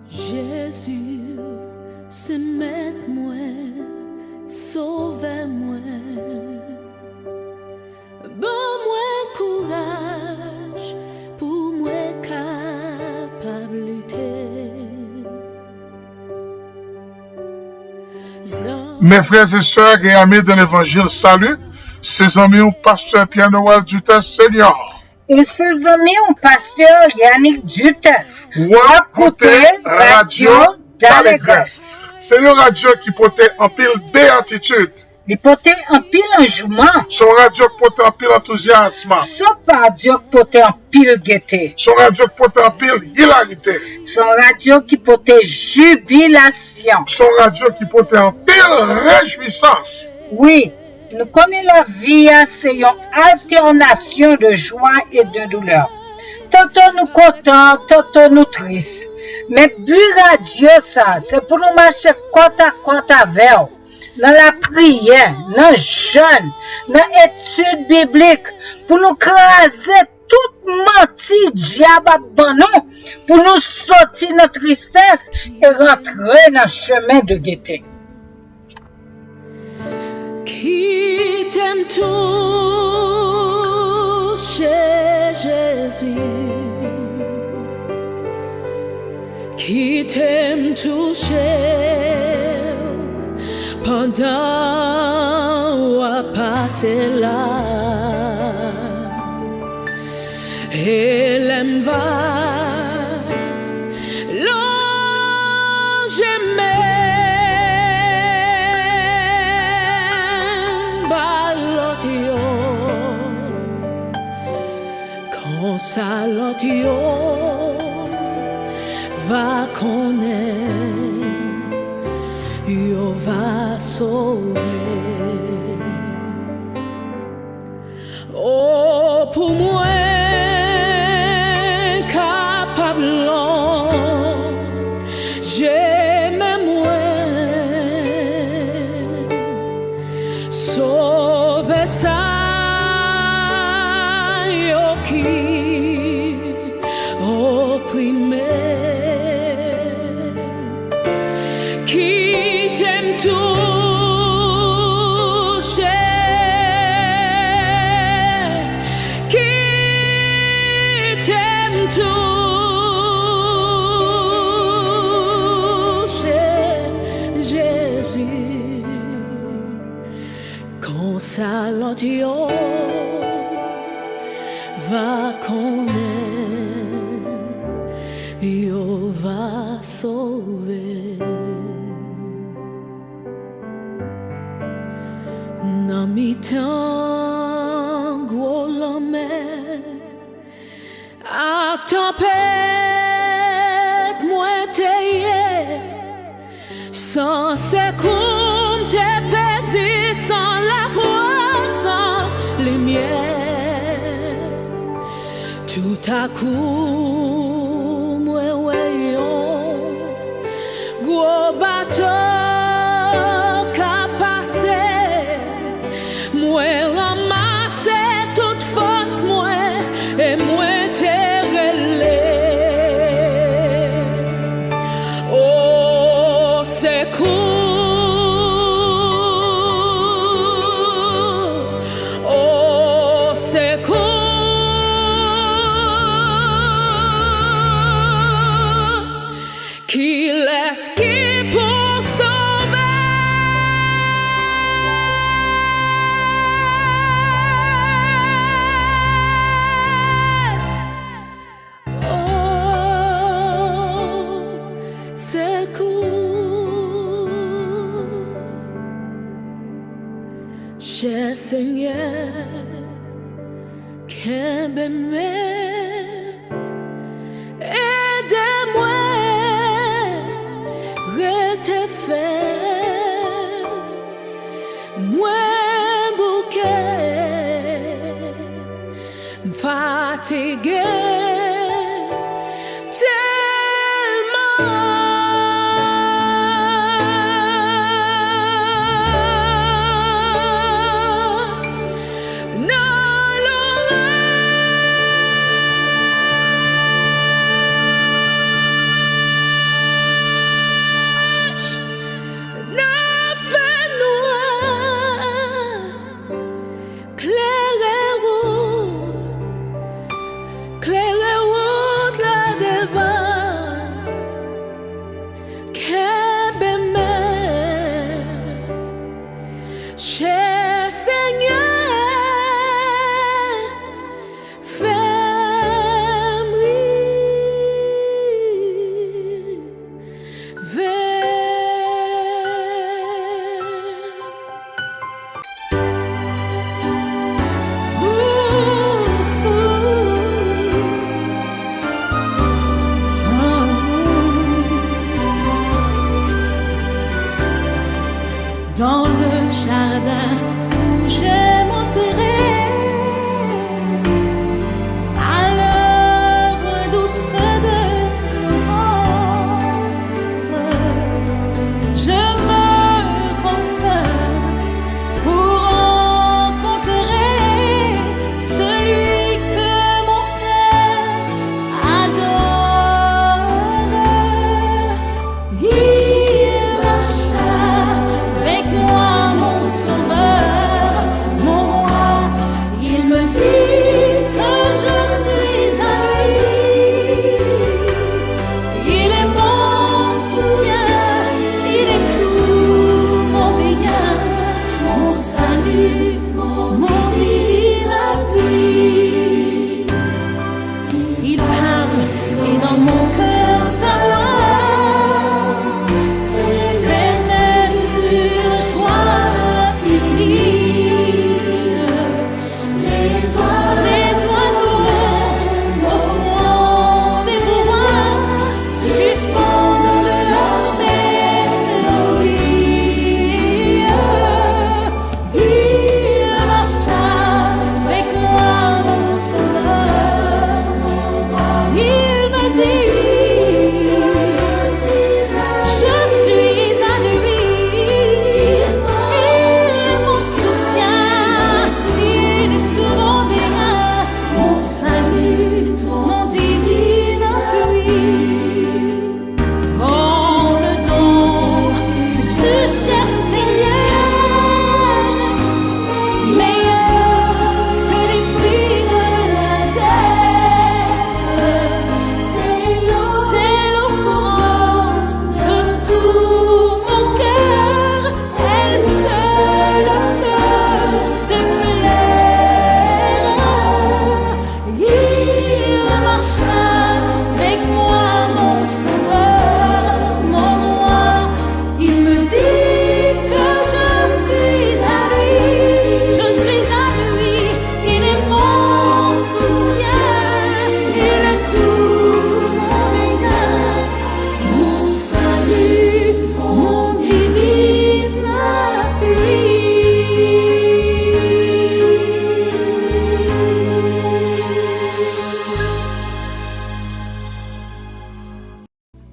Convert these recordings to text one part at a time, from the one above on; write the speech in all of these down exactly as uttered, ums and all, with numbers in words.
Jezi se Mèt mwen, Sovè mwen. Ban mwen kouraj pou mwen kapab lite. Mes frères et sœurs et amis dans l'évangile, salut, se zanmi w, Pastè Pierre Noël Dutest Senior. E se zanmi w, Pastè Yannick Dutest. W ap koute Radyo Dalegrès. Se yon radyo ki pote anpil beyatitid. Li pote anpil anjouman. Se yon radyo ki pote anpil antouzyasm. Se yon radyo ki pote anpil gete. Se yon radyo ki pote anpil ilarite. Se yon radyo ki pote jibilasyon. Se yon radyo ki pote anpil rejwisans. Wi, nou konnen lavi a se yon altènasyon de jwa e de doulè. Tanto nou kontan, tanto nou tris. Men bi radyo sa, se pou nou mache kòt a kòt avè w. Nan lapriyè, nan jèn, nan etid biblik, pou nou kraze tout manti dyab ap ban nou, pou nou soti nan tristès e rantre nan chemen de gete. Kite m touche Jezi. Kite m touche w pandan w ap pase la. E lè m va lonje men m ba lòt yo. Konsa lòt yo va konnen, yo va sove. O, pou mwen kapab lonje men mwen, sove sa yo ki oprime. Kite m touche, kite m touche, Jezi. Konsa lòt yo va konnen, yo va sove. Nan mitan gwo lanmè ak tanpèt mwen te ye, san sekou m te pèdi, san lafwa, san limyè. Toutakou, mwen wè yon gwo bato k ap pase. Mwen ranmase tout fòs mwen e mwen te rele: O sekou, o sekou. Kilès ki pou sove? O, sekou. Chè Senyè, kenbe men, ede mwen rete fèm. Mwen bouke, m fatige tèlman. Nan lourè.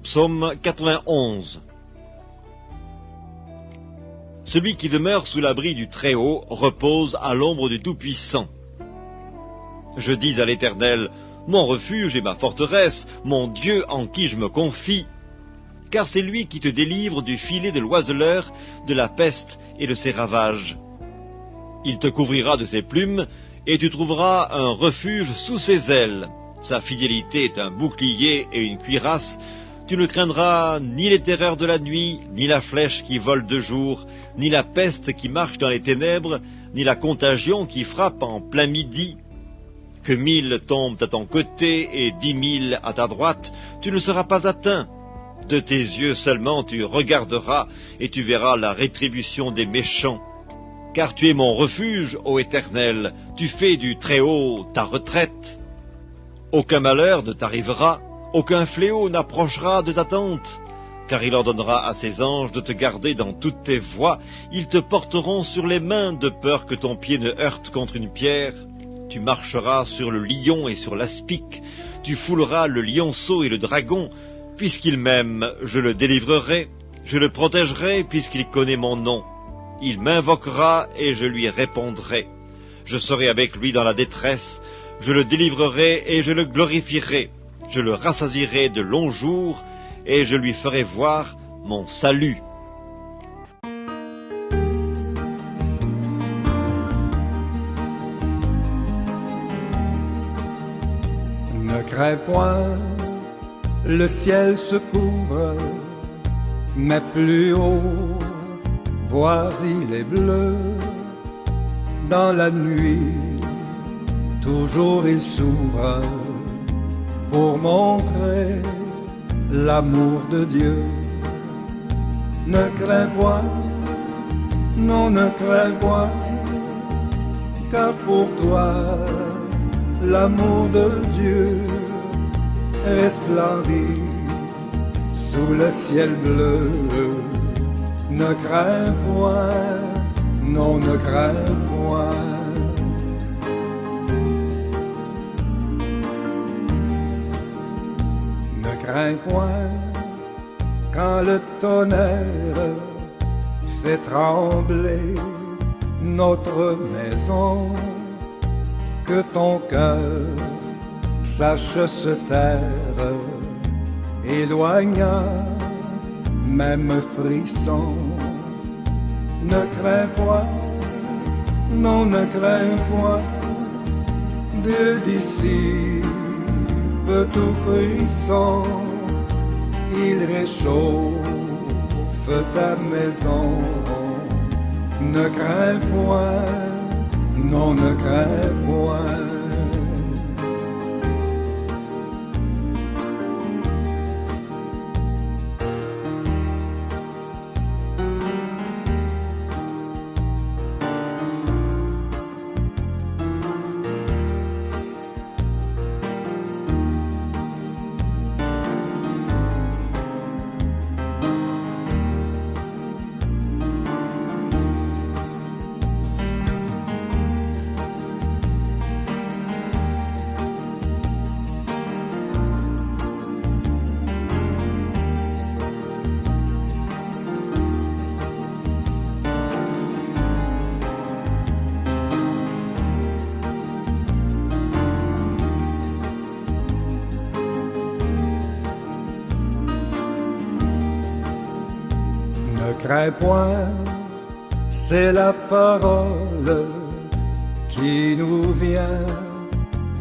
Psaume quatre-vingt-onze. Celui qui demeure sous l'abri du Très-Haut repose à l'ombre du Tout-Puissant. Je dis à l'Éternel, mon refuge et ma forteresse, mon Dieu en qui je me confie, car c'est lui qui te délivre du filet de l'oiseleur, de la peste et de ses ravages. Il te couvrira de ses plumes, et tu trouveras un refuge sous ses ailes. Sa fidélité est un bouclier et une cuirasse. Tu ne craindras ni les terreurs de la nuit, ni la flèche qui vole de jour, ni la peste qui marche dans les ténèbres, ni la contagion qui frappe en plein midi. Que mille tombent à ton côté et dix mille à ta droite, tu ne seras pas atteint. De tes yeux seulement tu regarderas et tu verras la rétribution des méchants. Car tu es mon refuge, ô Éternel, tu fais du Très-Haut ta retraite. Aucun malheur ne t'arrivera, aucun fléau n'approchera de ta tente, car il ordonnera à ses anges de te garder dans toutes tes voies, ils te porteront sur les mains de peur que ton pied ne heurte contre une pierre. Tu marcheras sur le lion et sur l'aspic, tu fouleras le lionceau et le dragon, puisqu'il m'aime, je le délivrerai, je le protégerai, puisqu'il connaît mon nom. Il m'invoquera et je lui répondrai. Je serai avec lui dans la détresse, je le délivrerai et je le glorifierai. Je le rassasierai de longs jours et je lui ferai voir mon salut. Ne crains point, le ciel se couvre, mais plus haut, vois, il est bleu. Dans la nuit, toujours il s'ouvre pour montrer l'amour de Dieu. Ne crains point, non, ne crains point, car pour toi, l'amour de Dieu resplendit sous le ciel bleu. Ne crains point, non, ne crains point. Ne crains point quand le tonnerre fait trembler notre maison, que ton cœur sache se taire, éloignant même frisson. Ne crains point, non, ne crains point, Dieu dissipe tout frisson, il réchauffe ta maison. Ne crains point, non, ne crains point. Ne crains point, c'est la parole qui nous vient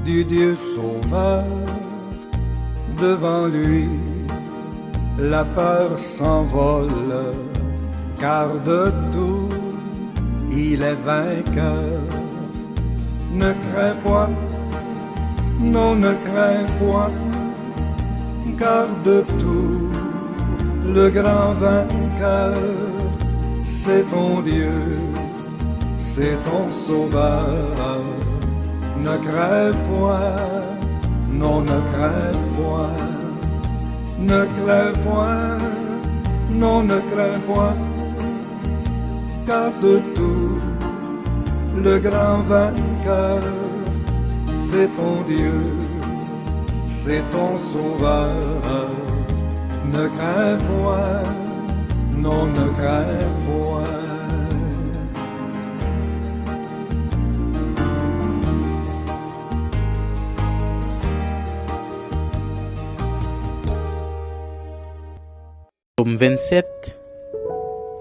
du Dieu sauveur. Devant lui, la peur s'envole, car de tout, il est vainqueur. Ne crains point, non, ne crains point, car de tout, le grand vainqueur, c'est ton Dieu, c'est ton sauveur. Ne crains point, non, ne crains point. Ne crains point, non, ne crains point, car de tout, le grand vainqueur, c'est ton Dieu, c'est ton sauveur. Ne crains point, non, ne crains point. Sòm vennsèt.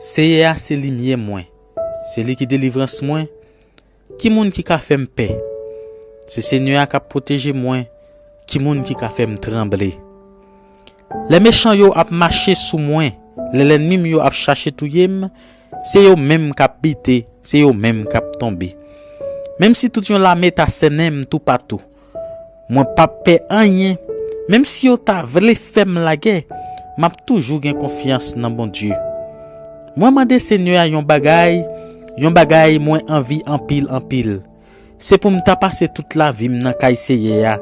Seyè a se limyè mwen, se li ki delivrans mwen. Ki moun ki ka fè m pè? Se Senyè a k ap pwoteje mwen. Ki moun ki ka fè m tranble? Lè mechan yo ap mache sou mwen, lè lènmi m yo ap chache touye m, se yo menm k ap bite, se yo menm k ap tonbe. Menm si tout yon lame ta sènen m toupatou, mwen p ap pè anyen. Menm si yo ta vle fè m lagè, m ap toujou gen konfyans nan Bondye. Mwen mande Senyè a yon bagay, yon bagay mwen anvi anpil, anpil. Se pou m ta pase tout lavi m nan kay Seyè a,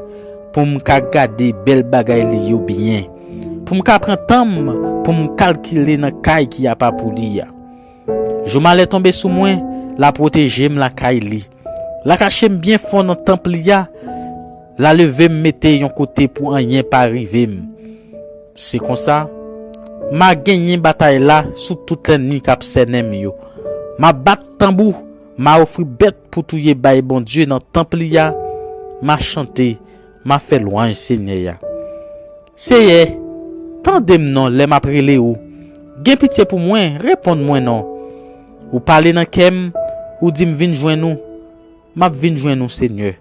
pou m ka gade bèl bagay li yo byen, pou m ka pran tan m pou m kalkile nan kay ki apa pou li a. Jou malè tonbe sou mwen, l a pwoteje m lakay li. L a kache m byen fon nan tanp li a, l a leve m mete yon kote pou anyen pa rive m. Se konsa, m a genyen batay la sou tout lènmi k ap sènen m yo. M a bat tanbou, m a ofri bèt pou touye bay Bondye nan tanp li a, m a chante, m a fè lwanj Senyè a. Seyè, tande m non lè m ap rele ou. Gen pitye pou mwen, reponn mwen non. Ou pale nan kè m, ou di m vin jwenn ou. M ap vin jwenn ou, Senyè.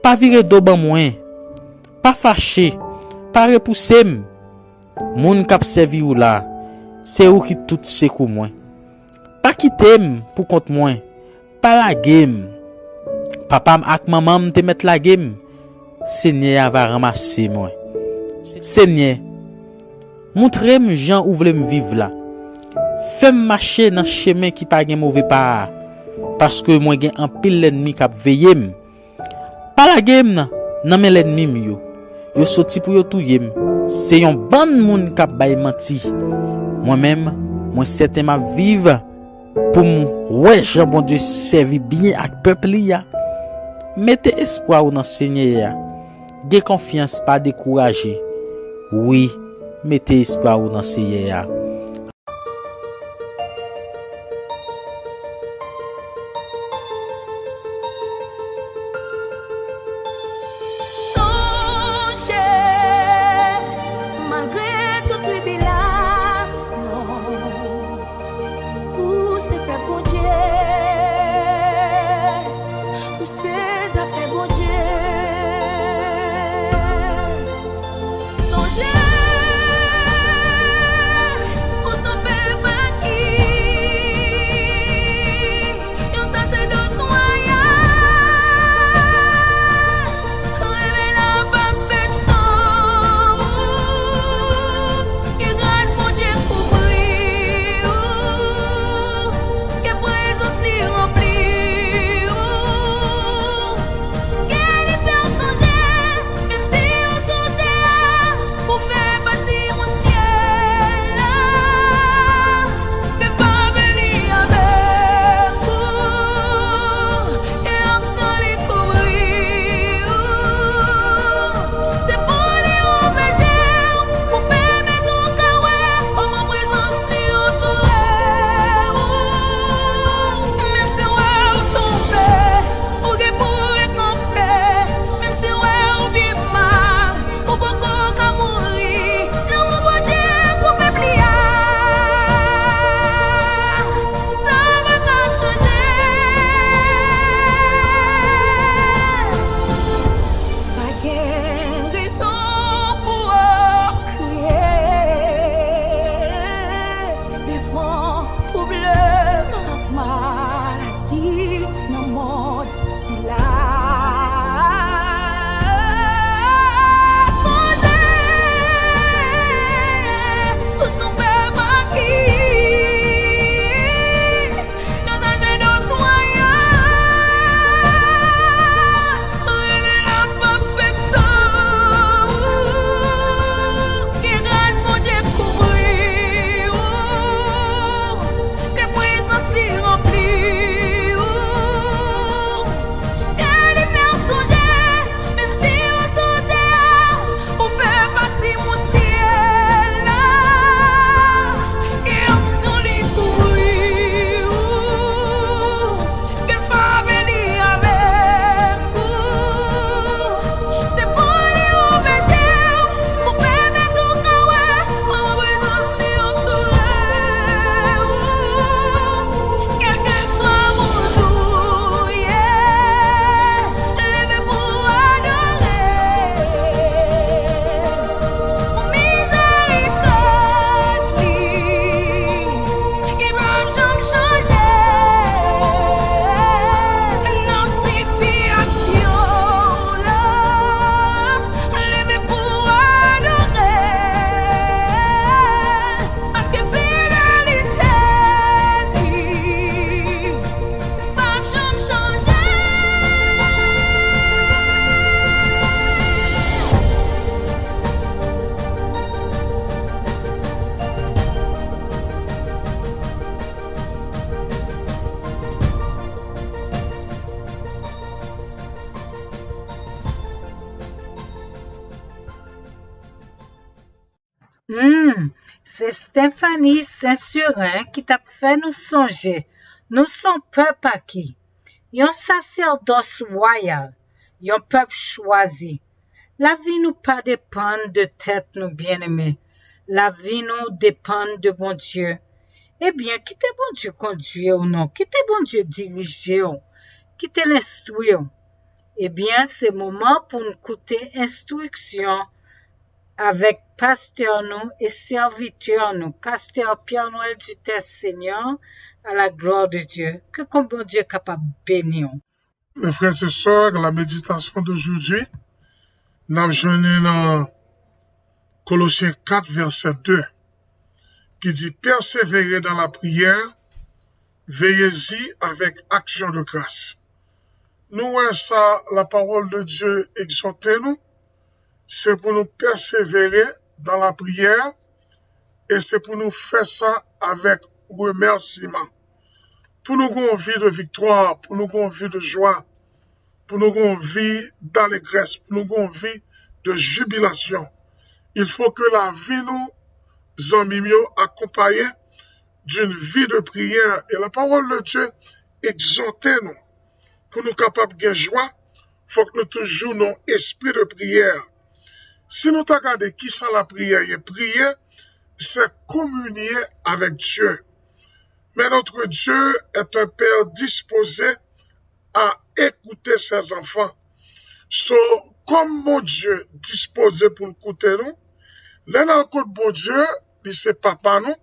Pa vire do ban mwen. Pa fache. Pa repouse m. Moun k ap sèvi ou la, se ou ki tout sekou mwen. Pa kite m pou kont mwen. Pa lage m. Papa m ak manman m te mèt lage m. Senyè a va ranmase mwen. Senyè, montre m jan ou vle m viv la. Fè m mache nan chemen ki pa gen move pa a, paske mwen gen anpil lènmi k ap veye m. Pa lage m nan, nan men lènmi m yo. Yo soti pou yo touye m. Se yon bann moun k ap bay manti. Mwen menm, mwen sèten m ap viv pou m wè jan Bondye sèvi byen ak pèp li a. Mete espwa w nan Senyè a. Gen konfyans, pa dekouraje. Wi, mete espwa w nan Seyè a. Sonje, malgre tout tribilasyon, ou se pèp Bondye, ou se zafè Bondye. Sonje, Hmm, se Stephanie Saint-Surin ki t ap fè nou sonje nou se yon pèp aki, yon sasèdòs wayal, yon pèp chwazi. Lavi nou pa depann de tèt nou, byeneme. Lavi nou depann de Bondye. Ebyen, kite Bondye kondui w non. Kite Bondye dirije w. Kite l enstwi w. Ebyen, se moman pou n koute enstriksyon avèk pastè nou e sèvitè nou, pastè Pierre Noël Dutèse Senior, à la gloire de Dieu. Ke kon Bondye kapab beni w. Mes frères et sœurs, la méditation d'aujourd'hui, n ap jwenn li nan Kolosyen kat, vèsè de, ki di, Persévérez dans la prière, veillez-y avec action de grâce. Nou wè sa, la parole de Dieu egzòte nou, se pou nou pèsevere dans la prière, e se pou nou fè sa avèk remèsiman. Pou nou gen yon vi de viktwa, pou nou gen yon vi de jwa, pou nou gen yon vi dalegrès, pou nou gen yon vi de jibilasyon. Il faut que lavi nou, zanmi m yo, akonpaye d'une vie de prière. Et la parole de Dieu egzòte nou, pou nou kapab gen jwa, fòk nou toujou nan espri de priyè. Si nou ta gade kisa lapriyè ye, priye, se kominye avèk Dye. Mais notre Dieu est un Père disposé à écouter ses enfants. So, kòm Bondye dispoze pou l koute nou, lè n al kot Bondye, li se Papa nou,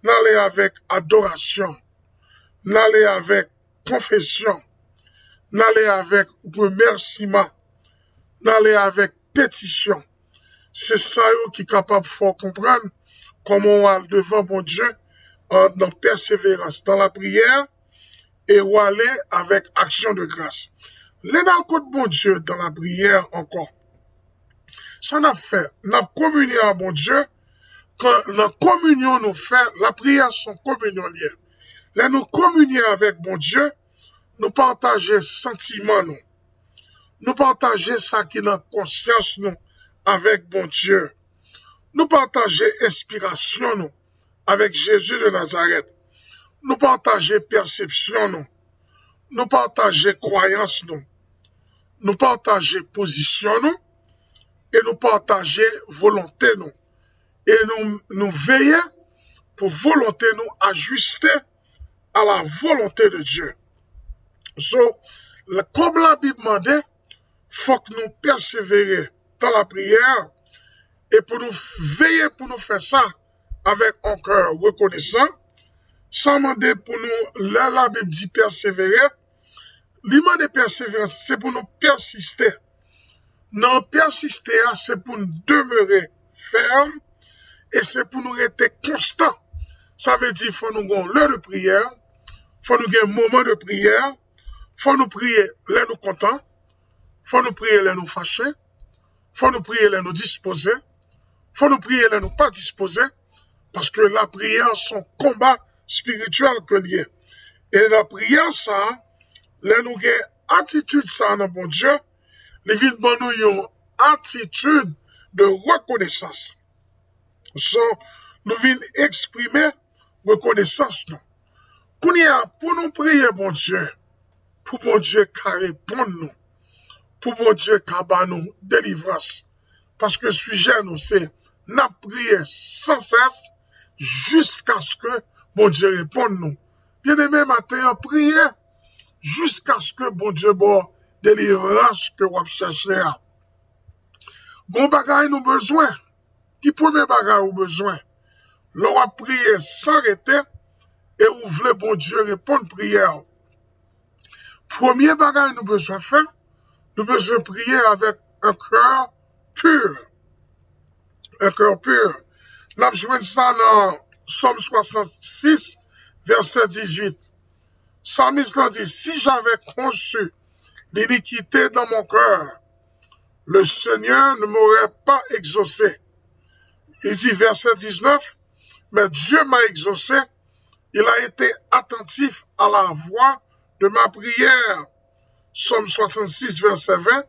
n ale avèk adorasyon, n ale avèk konfesyon, n ale avèk remèsiman, n ale avèk petisyon. Se sa yo ki kapab fè w konprann kòman w al devan Bondye, an, nan pèseverans, dans la prière, e w ale avèk aksyon de gras. Lè n al kot Bondye dans la prière ankò, sa n ap fè? N ap kominye a Bondye. Kan nan kominyon nou fè, lapriyè se yon kominyon l ye. Lè nou kominye avèk Bondye, nou pataje santiman nou. Nou pataje sa ki nan konsyans nou avèk Bondye. Nou pataje enspirasyon nou avèk Jezi de Nazarèt. Nou pataje pèsepsyon nou. Nou pataje kwayans nou. Nou pataje pozisyon nou. E nou pataje volonte nou. E nou, nou veye pou volonte nou ajiste à la volonté de Dieu. So, la, kòm Labib mande, fòk nou pèsevere dans la prière, e pou nou veye pou nou fè sa avèk yon kè rekonesan. Sa mande pou nou, lè Labib di pèsevere, li mande pèseverans, se pou nou pèsiste. Nan pèsiste a, se pou n demere fèm e se pou nou rete konstan. Sa vle di, fò nou gen yon lè de priyè, fò nou gen moman de priyè, fò nou priye lè nou kontan, fò nou priye lè nou fache, fò nou priye lè nou dispoze, fò nou priye lè nou pa dispoze, paske lapriyè se yon konba espirityèl ke l ye. E lapriyè sa, lè nou gen atitid sa nan Bondye, li vin ban nou yon atitid de rekonesans. So, nou vin eksprime rekonesans nou. Kounye a, pou nou priye Bondye, pou Bondye ka reponn nou, pou Bondye ka ba nou delivrans. Paske sijè nou se, n ap priye san sès jiskaske Bondye reponn nou. Byeneme, maten an, priye jiskaske Bondye ba w delivrans ke w ap chèche a. Gon bagay nou bezwen. Ki premye bagay ou bezwen? Lè w ap priye san rete e ou vle Bondye reponn priyè w, premye bagay nou bezwen fè, nou bezwen priye avèk un cœur pur. Un cœur pur. N ap jwenn sa nan Sòm swasannsis, vèsè dizuit. Salmis lan di, Si j'avais conçu l'iniquité dans mon cœur, le Seigneur ne m'aurait pas exaucé. Il dit, verset dix-neuf, Mais Dieu m'a exaucé, il a été attentif à la voix de ma prière. Psaume soixante-six, verset vingt.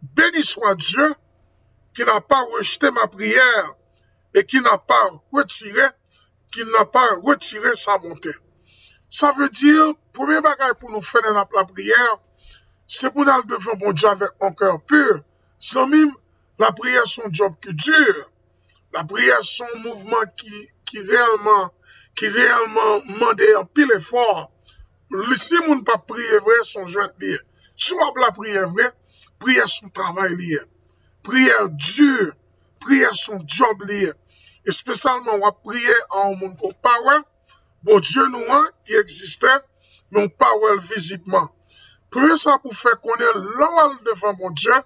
Béni soit Dieu qui n'a pas rejeté ma prière et qui n'a pas retiré, qui n'a pas retiré sa bonté. Sa vle di, premye bagay pou nou fè lè n ap lapriyè, se pou n al devan Bondye avèk yon kè pi. Zanmi m, lapriyè se yon djòb ki di. Lapriyè se yon mouvman ki, ki reyèlman, ki reyèlman mande anpil efò. Li, si moun p ap priye vre, se yon jwèt li ye. Si w ap lapriyè vre, priyè se yon travay li ye. Priyè di, priyè se yon djòb li ye. Espesyalman, w ap priye a yon moun ke w pa wè, Bondye nou an ki egziste, men w pa wè l vizibman. Premye sa pou fè konnen lè w al devan Bondye,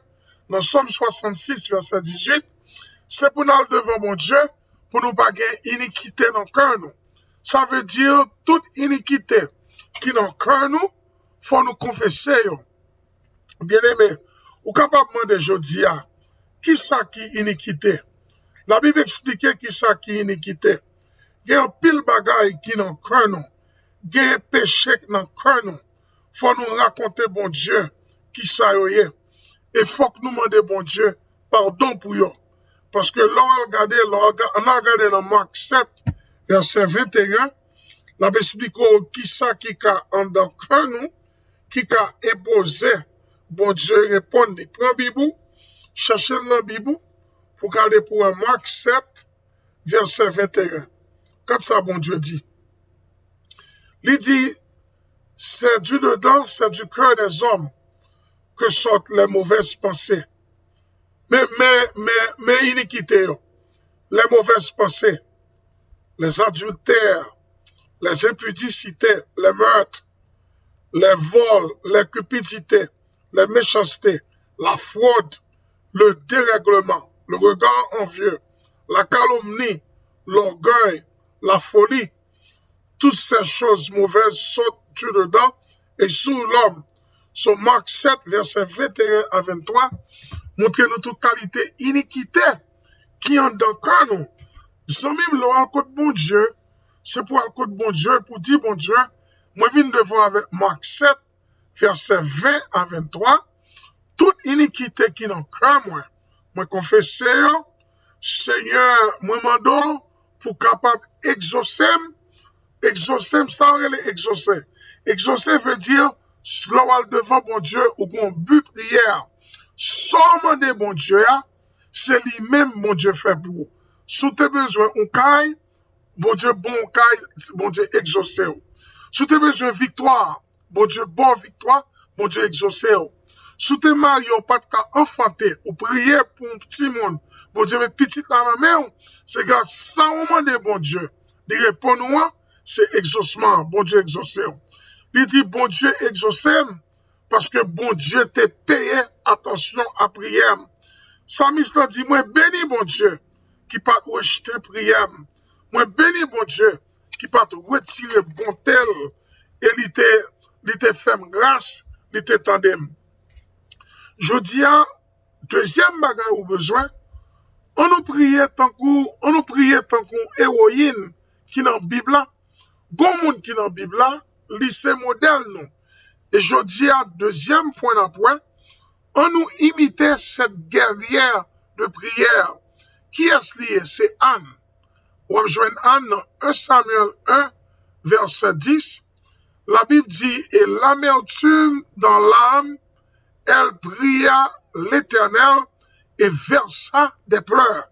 nan Sòm swasannsis, vèsè dizuit, se pou n al devan Bondye, pou nou pa gen inikite nan kè nou. Sa vle di, tout inikite ki nan kè nou, fò nou konfese yo. Byeneme, ou kapab mande jodi a, kisa ki inikite? Labib eksplike kisa ki inikite. Gen anpil bagay ki nan kè nou. Gen peche k nan kè nou. Fò nou rakonte Bondye kisa yo ye. E fòk nou mande Bondye padon pou yo. Paske lè w al gade, lè w al ga-, ann al gade nan Mak sèt, vèsè venteyen, l ap eksplike w kisa ki ka anndan kè nou, ki ka enpoze Bondye reponn li. Pran Bib ou, chèche l nan Bib ou, pou gade pou wè Mak sèt, vèsè venteyen. Gad sa Bondye di. Li di, c'est du dedans, c'est du cœur des hommes que sortent les mauvaises pensées. Men, men, men, men inikite yo, les mauvaises pensées, les adultères, les impudicités, les meurtres, les vols, les cupidités, les méchancetés, la fraude, le dérèglement, le regard envieux, la calomnie, l'orgueil, la folie. Toutes ces choses mauvaises sortent du dedans et souillent l'homme. Sou Mak sèt, vèsè venteyen a venntwa, montre nou tout kalite inikite ki anndan kè nou. Zanmi m, lè w al kot Bondye, se pou w al kot Bondye, pou di, Bondye, mwen vin devan w avèk Mak sèt, vèsè ven a venntwa, tout inikite ki nan kè mwen, mwen konfese yo. Senyè, mwen mande w pou w kapab egzose m. Egzose m, sa w rele egzose? Egzose vle di, lè w al devan Bondye, ou gen yon bi priyè. Sa w mande Bondye a, se li menm Bondye fè pou ou. Si w te bezwen yon kay, Bondye ba w yon kay, Bondye egzose w. Si w te bezwen viktwa, Bondye ba w viktwa, Bondye egzose w. Si w te marye, w pa t ka anfante, ou priye pou yon timoun, Bondye met pitit la nan men w, se gras sa w mande Bondye, li reponn ou an, se egzosman an, Bondye egzose w. Li di, Bondye egzose m, paske Bondye te peye atansyon a priyè m. Samis lan di, mwen beni Bondye ki pa t rejte priyè m. Mwen beni Bondye ki pa t retire bonte l e li te, li te fè m gras, li te tande m. Jodi a, dezyèm bagay ou bezwen, ann nou priye tankou, ann nou priye tankou ewoyin ki nan Bib la. Gon moun ki nan Bib la, li se modèl nou. E jodi a, dezyèm pwen n ap wè, ann nou imite cette guerrière de prière. Kiyès li ye? Se Ann. W ap jwenn Ann nan en Samyèl en, vèsè dis. Labib di, et l'amertume dans l'âme, elle pria l'Éternel et versa des pleurs.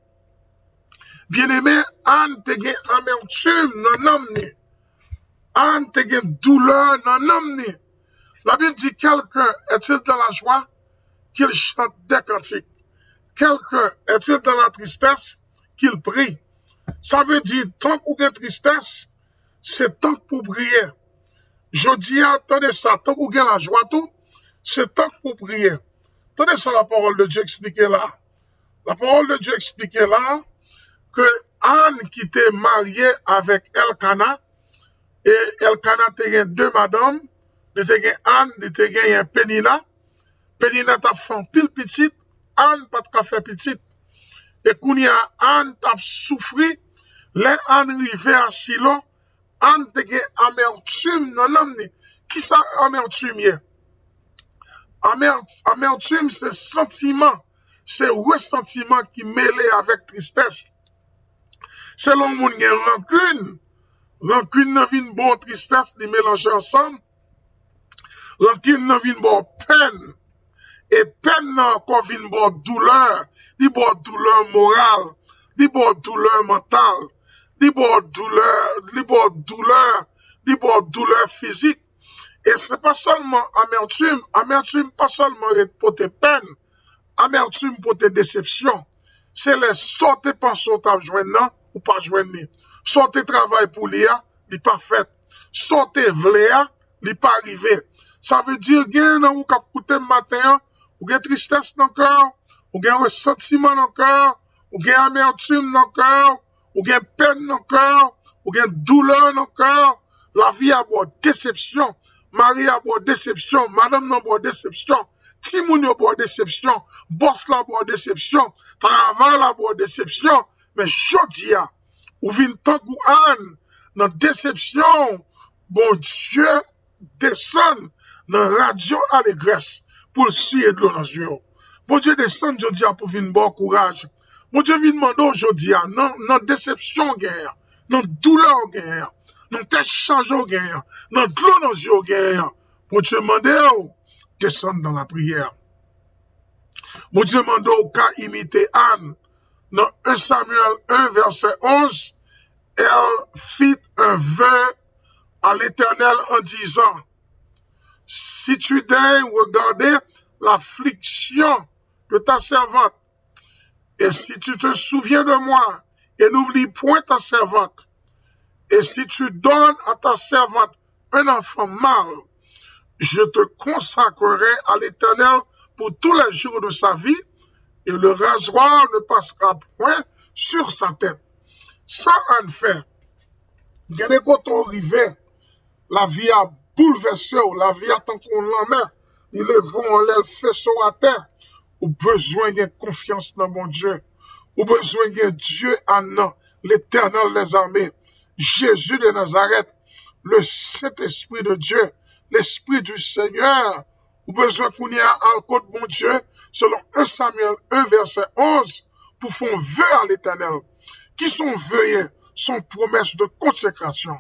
Byeneme, Ann te gen amertim nan nanm ni. Ann te gen doulè nan nanm ni. Labib di, quelqu'un est-il dans la joie, qu'il chante des cantiques? Quelqu'un est-il dans la tristesse, qu'il prie? Sa vle di, tank ou gen tristès, se tank pou priye. Jodi a, tande sa, tank ou gen lajwa tou, se tank pou priye. Tande sa la parole de Dieu eksplike la. La parole de Dieu eksplike la ke Ann ki te marye avèk Elkana, e Elkana te gen de madanm, li te gen Ann, li te genyen Penina. Penina t ap fè anpil pitit, Ann pa t ka fè pitit. E kounye a, Ann t ap soufri. Lè Ann rive a Silo, Ann te gen amertim nan nanm ni. Kisa amertim ye? Amer-, amertim se santiman, se resantiman ki mele avèk tristès. Se lè yon moun gen rankin, rankin nan vin ba w tristès, li melanje ansanm. Rankin nan vin ba w pèn. E pèn nan ankò vin ba w doulè. Li ba w doulè moral. Li ba w doulè mantal. Li ba w doulè, li ba w doulè, li ba w doulè fizik. E se pa sèlman amètim. Amètim pa sèlman ret pote pèn. Amètim pote desepsyon. Se lè sa w te panse w t ap jwenn nan, ou pa jwenn li. Sa w te travay pou li a, li pa fèt. Sa w te vle a, li pa rive. Sa vle di, gen nan ou k ap koute m maten an, ou gen tristès nan kè w, ou gen resantiman nan kè w, ou gen amètim nan kè w, ou gen pèn nan kè w, ou gen doulè nan kè w. Lavi a ba w desepsyon, mari a ba w desepsyon, madanm nan ba w desepsyon, timoun yo ba w desepsyon, bòs la ba w desepsyon, travay la ba w desepsyon. Men jodi a, ou vin tankou Ann nan desepsyon w, Bondye desann nan radyo alegrès pou l siye dlo nan zye w. Bondye desann jodi a pou vin ba w kouraj. Bondye vin mande w jodi a, nan, nan desepsyon w genyen an, nan doulè w genyen an, nan tèt chaje w genyen an, nan dlo nan zye w genyen an, Bondye mande w desann nan lapriyè. Bondye mande w ka imite Ann nan un Samuel un, verset onze, elle fit un vœu à l'Éternel en disant, si tu daignes regarder l'affliction de ta servante, et si tu te souviens de moi et n'oublie point ta servante, et si tu donnes à ta servante un enfant mâle, je te consacrerai à l'Éternel pour tous les jours de sa vie, et le rasoir ne passera point sur sa tête. Sa Ann fè, gen de kote w rive, lavi a boulvèse w, lavi a tankou yon lanmè, li leve w anlè, l fese w atè. Ou bezwen gen konfyans nan Bondye. Ou bezwen gen Dye Ann nan, Letènèl dèzame, Jezi de Nazarèt, le Sentespri de Dye, Lespri di Senyè. Ou bezwen kounye a al kot Bondye, selon un Samyèl un vèsè onz, pou fè yon ve a Letènèl. Ki se yon ve ye? Se yon pwomès de konsekrasyon.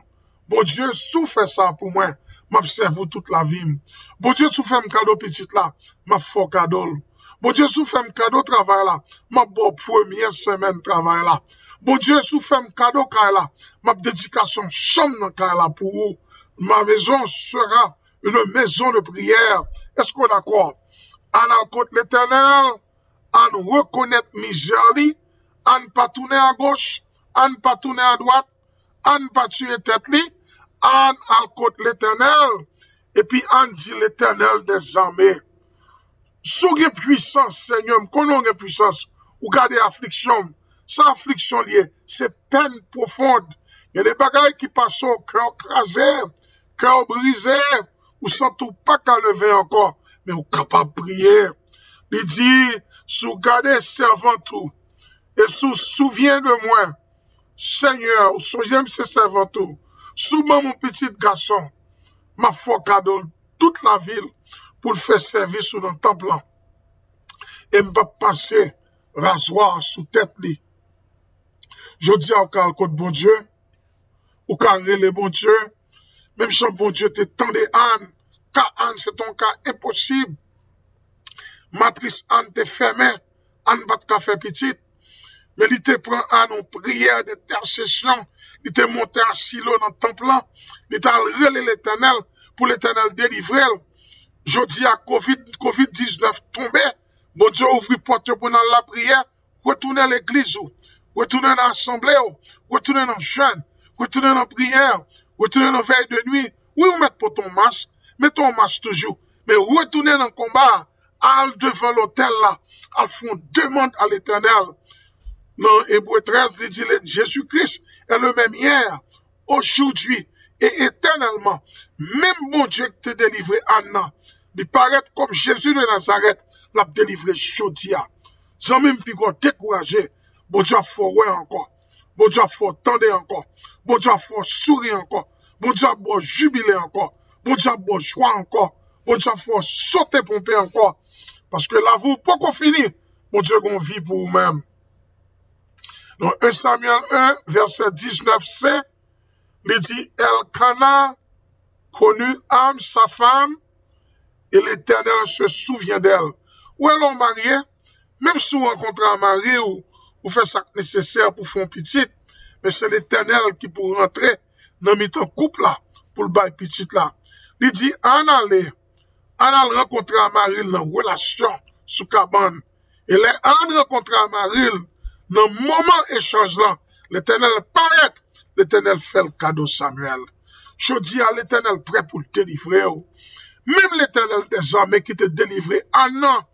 Bondye, si w fè sa pou mwen, m ap sèvi w tout lavi m. Bondye, si w fè m kado pitit la, m ap fè w kado l. Bondye, si w fè m kado travay la, m ap ba w premye semèn travay la. Bondye, si w fè m kado kay la, m ap dedikasyon chanm nan kay la pou ou. Ma maison sera une maison de prière. Èske w dakò? Ann al kot Letènèl, ann rekonèt mizè li, ann pa tounen agoch, ann pa tounen adwat, ann pa tiye tèt li, ann al kot Letènèl, epi ann di Letènèl dèzame, si w gen pwisans, Senyè, m konnen w gen pwisans, ou gade afliksyon m. Sa afliksyon l ye? Se pèn pwofon. Gen de bagay ki pase w, kè w kraze, kè w brize, ou santi w pa ka leve ankò, men ou kapab priye. Li di, si w gade sèvant ou, e si w souvyen de mwen, Senyè, ou sonje m se sèvant ou, si w ban m yon pitit gason, m ap fè w kado l tout lavi l pou l fè sèvis ou nan tanp lan. E m p ap pase razwa sou tèt li. Jodi a, ou ka al kot Bondye, ou ka rele Bondye, menm jan Bondye te tande Ann, ka Ann se te yon ka enposib. Matris Ann te fèmen, Ann pa t ka fè pitit. Men li te pran Ann yon priyè dentèsesyon, li te monte a Silo nan tanp lan, li t al rele Letènèl pou Letènèl delivre l. Jodi a, kovid, kovid diznèf tonbe, Bondye ouvri pòt yo pou n al lapriyè, retounen legliz ou, retounen nan asanble w, retounen nan jèn, retounen nan priyè, retounen nan vèy de nwi. Wi, ou mèt pote yon mas, mete yon mas toujou, men retounen nan konba a, al devan lotèl la, al fè yon demann a Letènèl. Nan Ebre trèz, li di, Jezi Kris est le même hier, aujourd'hui et éternellement. Menm Bondye ki te delivre Ann nan, li parèt kòm Jezi de Nazarèt, l ap delivre jodi a. Zanmi m, piga w dekouraje, Bondye ap fè w wè ankò. Bondye ap fè w tande ankò. Bondye ap fè w souri ankò. Bondye ap ba w jibile ankò. Bondye ap ba w jwa ankò. Bondye ap fè w sote ponpe ankò. Paske lavi w poko fini. Bondye gen yon vi pou ou menm. Nan en Samyèl en, vèsè diznèf se, li di, Elkana connut Anne, sa femme, et l'Éternel se souvient d'elle. Ou wè, lè w marye, menm si w rankontre a mari w, ou fè sa k nesesè pou fè yon pitit, men se Letènèl ki pou rantre nan mitan koup la pou l bay pitit la. Li di, Ann ale, Ann al rankontre a mari l nan relasyon sou kabann. E lè Ann rankontre a mari l, nan moman echanj lan, Letènèl parèt, Letènèl fè l kado Samyèl. Jodi a, Letènèl prè pou l delivre w. Menm Letènèl dèzame ki te delivre Ann nan,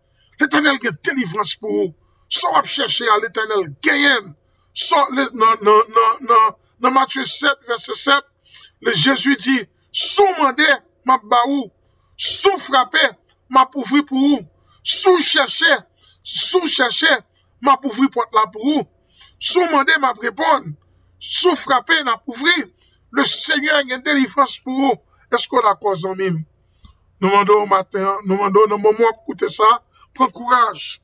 Letènèl gen delivrans pou ou. Sa w ap chèche a, Letènèl genyen l. Sa w, le- nan, nan, nan, nan, nan Matye sèt, vèsè sèt, le Jezi di, si w mande, m ap ba ou. Si w frape, m ap ouvri pou ou. Si w chèche, si w chèche, m ap ouvri pòt la pou ou. Si w mande, m ap reponn. Si w frape, n ap ouvri. Le Senyè gen delivrans pou ou. Èske w dakò, zanmi m? Nou mande w maten an, nou mande w nan moman w ap koute sa, pran kouraj.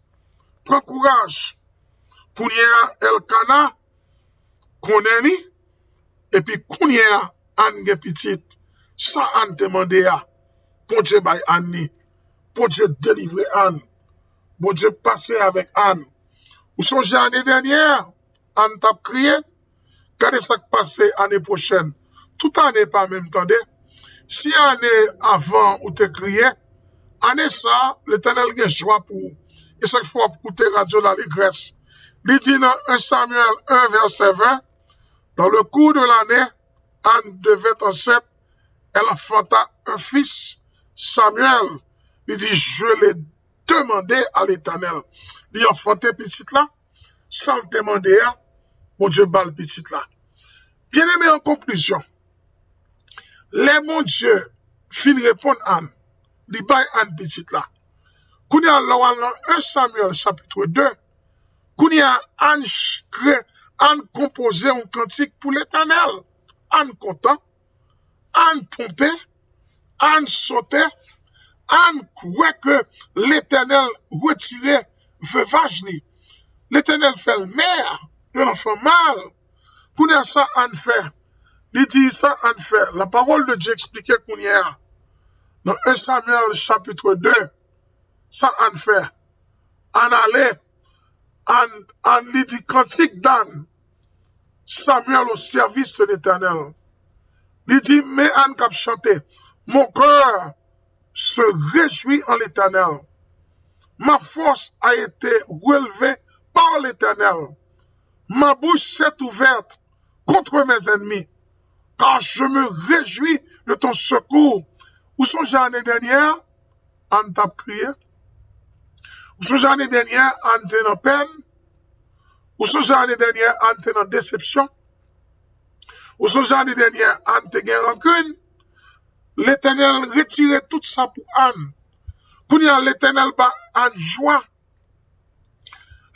Pran kouraj. Kounye a, Elkana konnen li, epi kounye a, Ann gen pitit. Sa Ann te mande a, Bondye bay Ann li. Bondye delivre Ann. Bondye pase avèk Ann. Ou sonje ane dènyè, Ann t ap kriye? Gade sa k pase ane pwochèn. Tout ane pa menm, tande. Si ane avan ou te kriye, ane sa a, Letènèl gen jwa pou ou. E sa k fè w ap koute radyo Lalegrès. Li di nan en Samyèl en, vèsè ven, dans le cours de l'année, Anne devint enceinte, elle enfanta un fils, Samuel. Li di, je l'ai demandé à l'Éternel. Li anfante pitit la, sa l te mande a, Bondye ba l pitit la. Byeneme, an konklizyon, lè Bondye fin reponn Ann, li bay Ann pitit la. Kounye a, lè w al nan en Samyèl chapit de, kounye a, Ann ch- kre- Ann konpoze yon kantik pou Letènèl. Ann kontan, Ann ponpe, Ann sote, Ann kwè ke Letènèl retire vevaj li. Letènèl fè l mè de lanfan mal. Kounye a, sa Ann fè? Li di, sa Ann fè? La parole de Dieu eksplike kounye a, nan en Samyèl chapit de, sa Ann fè? Ann ale, Ann, Ann li di, cantique d'Anne, Samuel au service de l'Éternel. Li di, men Ann k ap chante, mon cœur se réjouit en l'Éternel. Ma force a été relevée par l'Éternel. Ma bouche s'est ouverte contre mes ennemis, car je me réjouis de ton secours. Ou sonje ane dènyè a, Ann t ap kriye? Ou sonje ane dènyè a, Ann te nan pèn? Ou sonje ane dènyè a, Ann te nan desepsyon? Ou sonje ane dènyè a, Ann te gen rankin? Letènèl retire tout sa pou Ann. Kounye a, Letènèl ba Ann jwa.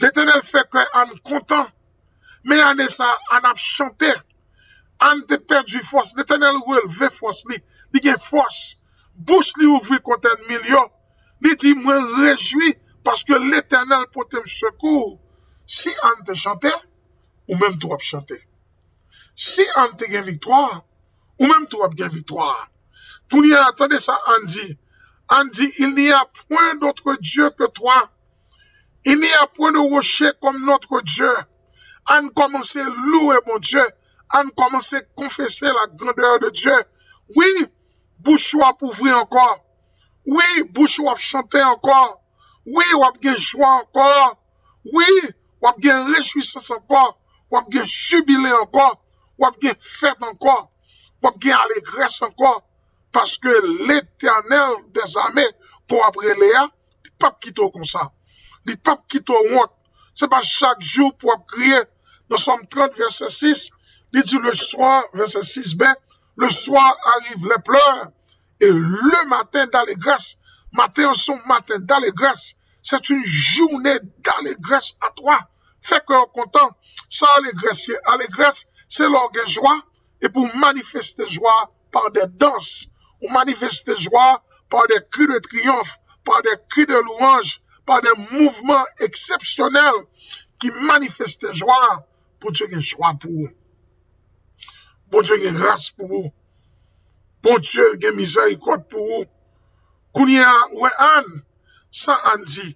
Letènèl fè kè Ann kontan. Men ane sa a, Ann ap chante. Ann te pèdi fòs. Letènèl relve fòs li. Li gen fòs. Bouch li ouvri kont ènmi l yo. Li di, mwen rejwi paske Letènèl pote m sekou. Si Ann te chante, ou menm tou w ap chante. Si Ann te gen viktwa, ou menm tou w ap gen viktwa. Kounye a, tande sa Ann di. Ann di, il n'y a point d'autre Dieu que toi. Il n'y a point de rocher comme notre Dieu. Ann kòmanse louwe Bondye. Ann kòmanse konfese la grandeur de Dieu. Wi, bouch ou ap ouvri ankò. Wi, bouch ou ap chante ankò. Wi, w ap gen jwa ankò. Wi, w ap gen rejwisans ankò. W ap gen jibile ankò. W ap gen fèt ankò. W ap gen alegrès ankò. Paske Letènèl dèzame, ke w ap rele a, li p ap kite w konsa. Li p ap kite w wont. Se pa chak jou pou w ap kriye. Nan Sòm trant, vèsè sis, li di, le soir, vèsè sis B, le soir arrive les pleurs et le matin d'allégresse. Maten an se yon maten d'allégresse. C'est une journée d'allégresse à toi. Fè kè w kontan. Sa alegrès ye? Alegrès, se lè w gen jwa, epi w manifeste jwa a par des danses, ou manifeste jwa a par des cris de triomphe, par des cris de louange, par des mouvements exceptionnels ki manifeste jwa a. Bondye gen jwa pou ou. Bondye gen gras pou ou. Bondye gen mizèrikòd pou ou. Kounye a, ou wè Ann, sa Ann di,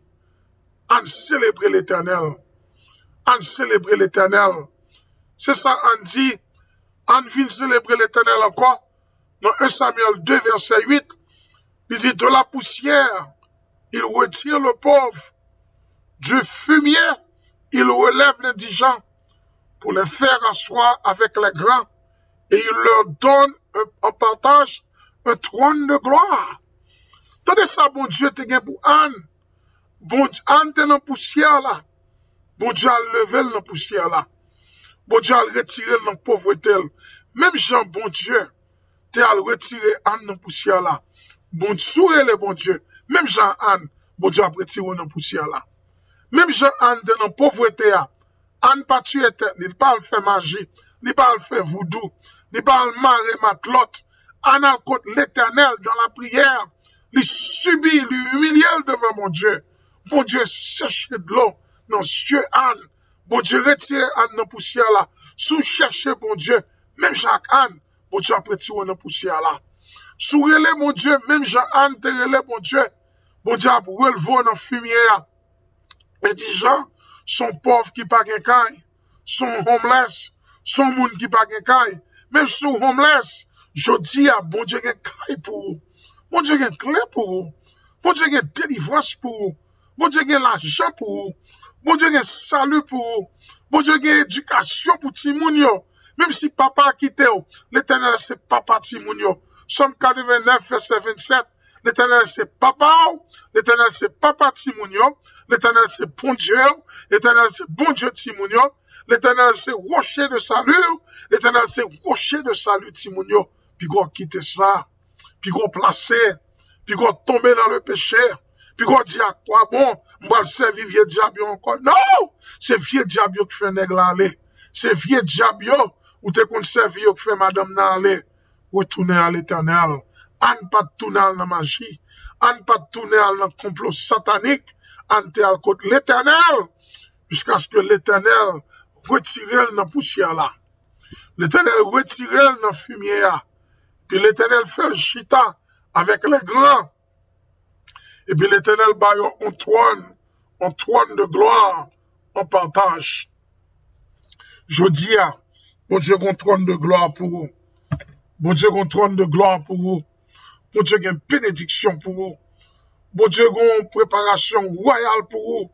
Ann selebre Letènèl. Ann selebre Letènèl. Se sa Ann di, Ann vin selebre Letènèl ankò. Dans un Samuel deux, verset huit, il dit, de la poussière, il retire le pauvre. Du fumier, il relève l'indigent pour les faire asseoir avec les grands. Et il leur donne un- en partage un trône de gloire. Tande sa Bondye te gen pou Ann. Bondye, Ann te nan pousyè la. Bondye al leve l nan pousyè la. Bondye al retire l nan povrete l. Menm jan Bondye te al retire Ann nan pousyè la. Bondye, si w rele Bondye, menm jan Ann, Bondye ap retire w nan pousyè la. Menm jan Ann te nan povrete a, Ann pa tiye tèt li, li pa al fè maji, li pa al fè voudou, li pa al mare matlòt. Ann al kot Letènèl dans la prière, li sibi, li imilye l devan Bondye. Bondye seche dlo nan zye Ann. Bondye retire Ann nan pousyè la. Si w chèche Bondye, menm jan ak Ann, Bondye ap retire w nan pousyè la. Si w rele Bondye, menm jan Ann te rele Bondye, Bondye ap releve w nan fimye a. Endijan, se yon pòv ki pa gen kay, se yon homeless, se yon moun ki pa gen kay. Menm si w homeless, jodi a, Bondye gen kay pou ou. Bondye gen kle pou ou. Bondye gen delivrans pou ou. Bondye gen lajan pou ou. Bondye gen sali pou ou. Bondye gen edikasyon pou timoun yo. Menm si papa a kite w, Letènèl se papa timoun yo. Sòm katrevennnèf, vèsè vennsèt, Letènèl se papa w, Letènèl se papa timoun yo, Letènèl se Bondye w, Letènèl se Bondye timoun yo, Letènèl se roche de sali w, Letènèl se roche de sali timoun yo. Piga w kite sa, piga w plase, piga w tonbe nan le peche, piga w di, à quoi bon, m pral sèvi vye dyab yo ankò. Non! Se vye dyab yo ki fè nèg la ale. Se vye dyab yo ou te konn sèvi yo ki fè madanm nan ale. Retounen a Letènèl. Ann pa t tounen al nan maji. Ann pa t tounen al nan konplo satanik. Ann te al kot Letènèl, jiskaske Letènèl retire l nan pousyè la. Letènèl retire l nan fimye a. Epi Letènèl fè l chita avèk lè gran. Epi Letènèl ba yo yon twòn, yon twòn de glwa an pataj. Jodi a, Bondye gen yon twòn de glwa pou ou. Bondye gen yon twòn de glwa pou ou. Bondye gen benediksyon pou ou. Bondye gen yon preparasyon wayal pou ou.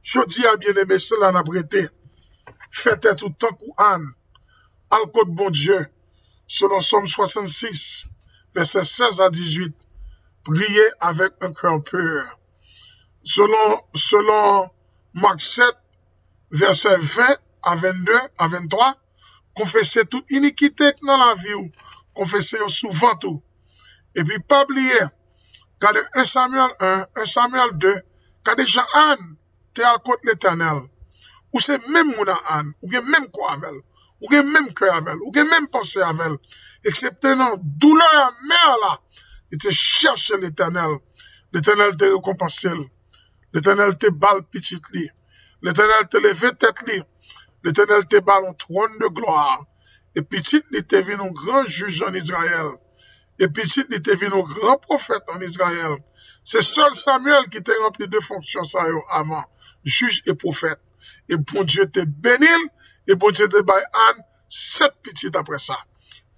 Jodi a, byeneme, se la n ap rete. Fè tèt ou tankou Ann. Al kot Bondye. Selon Sòm swasannsis, vèsè sèz a dizuit, priye avèk un cœur pur. Selon, selon Mak sèt, vèsè ven a vennde a venntwa, konfese tout inikite k nan lavi w. Konfese yo sou vant ou. Epi pa bliye, gade un Samuel un, un Samuel de, gade jan Ann te al kot Letènèl. Ou se menm moun a Ann, ou gen menm kò avè l, ou gen menm kè avè l, ou gen menm panse avè l. Eksepte nan doulè amè la, li te chèche Letènèl. Letènèl te rekonpanse l. Letènèl te ba l pitit li. Letènèl te leve tèt li. Letènèl te ba l yon twòn de glwa. E pitit li te vin yon gran jij ann Izrayèl. E pitit li te vin yon gran pwofèt ann Izrayèl. Se sèl Samyèl ki te ranpli de fonksyon sa yo avan, jij e pwofèt. E Bondye te beni l, e Bondye te bay Ann sèt pitit apre sa.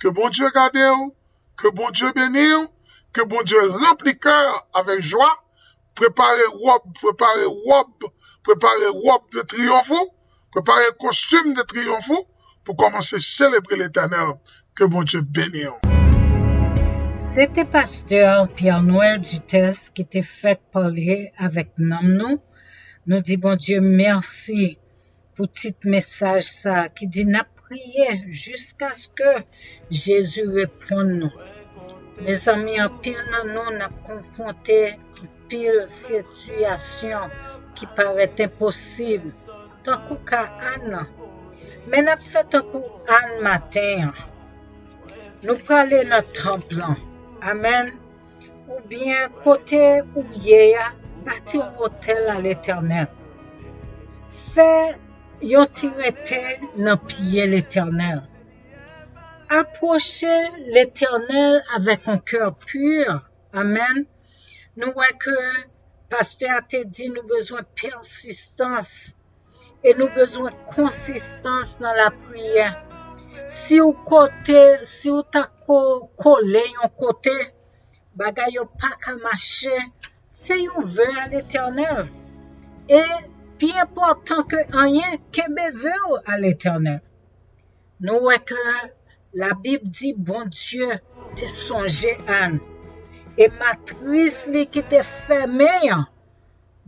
Ke Bondye gade w, ke Bondye beni w, ke Bondye ranpli kè avèk jwa, prepare wòb, prepare wòb, prepare wòb de triyonf ou, prepare kostim de triyonf ou pou kòmanse selebre Letènèl. Ke Bondye beni w. Se te pastè Pierre Noël Dutèse ki te fèk pale avèk nanm nou. Nou di Bondye mèsi pou tit mesaj sa a ki di n ap priye jiskaske Jezi reponn nou. Mezanmi, anpil nan nou n ap konfwonte anpil sitiyasyon ki parèt enposib, tankou ka Ann nan. Men n ap fè tankou Ann maten an. Nou prale nan tanp lan. Amèn. Oubyen kote ou ye a, bati yon otèl a Letènèl. Fè yon ti rete nan pye Letènèl. Apwoche Letènèl avèk yon kè pi. Amèn. Nou wè ke pastè a te di nou bezwen pèsistans e nou bezwen konsistans nan lapriyè. Si w kote, si w ta ko-, kole yon kote, bagay yo pa ka mache, fè yon ve a Letènèl. E pi enpòtan ke anyen, kenbe ve w a Letènèl. Nou wè ke Labib di Bondye te sonje Ann. E matris li ki te fèmen an,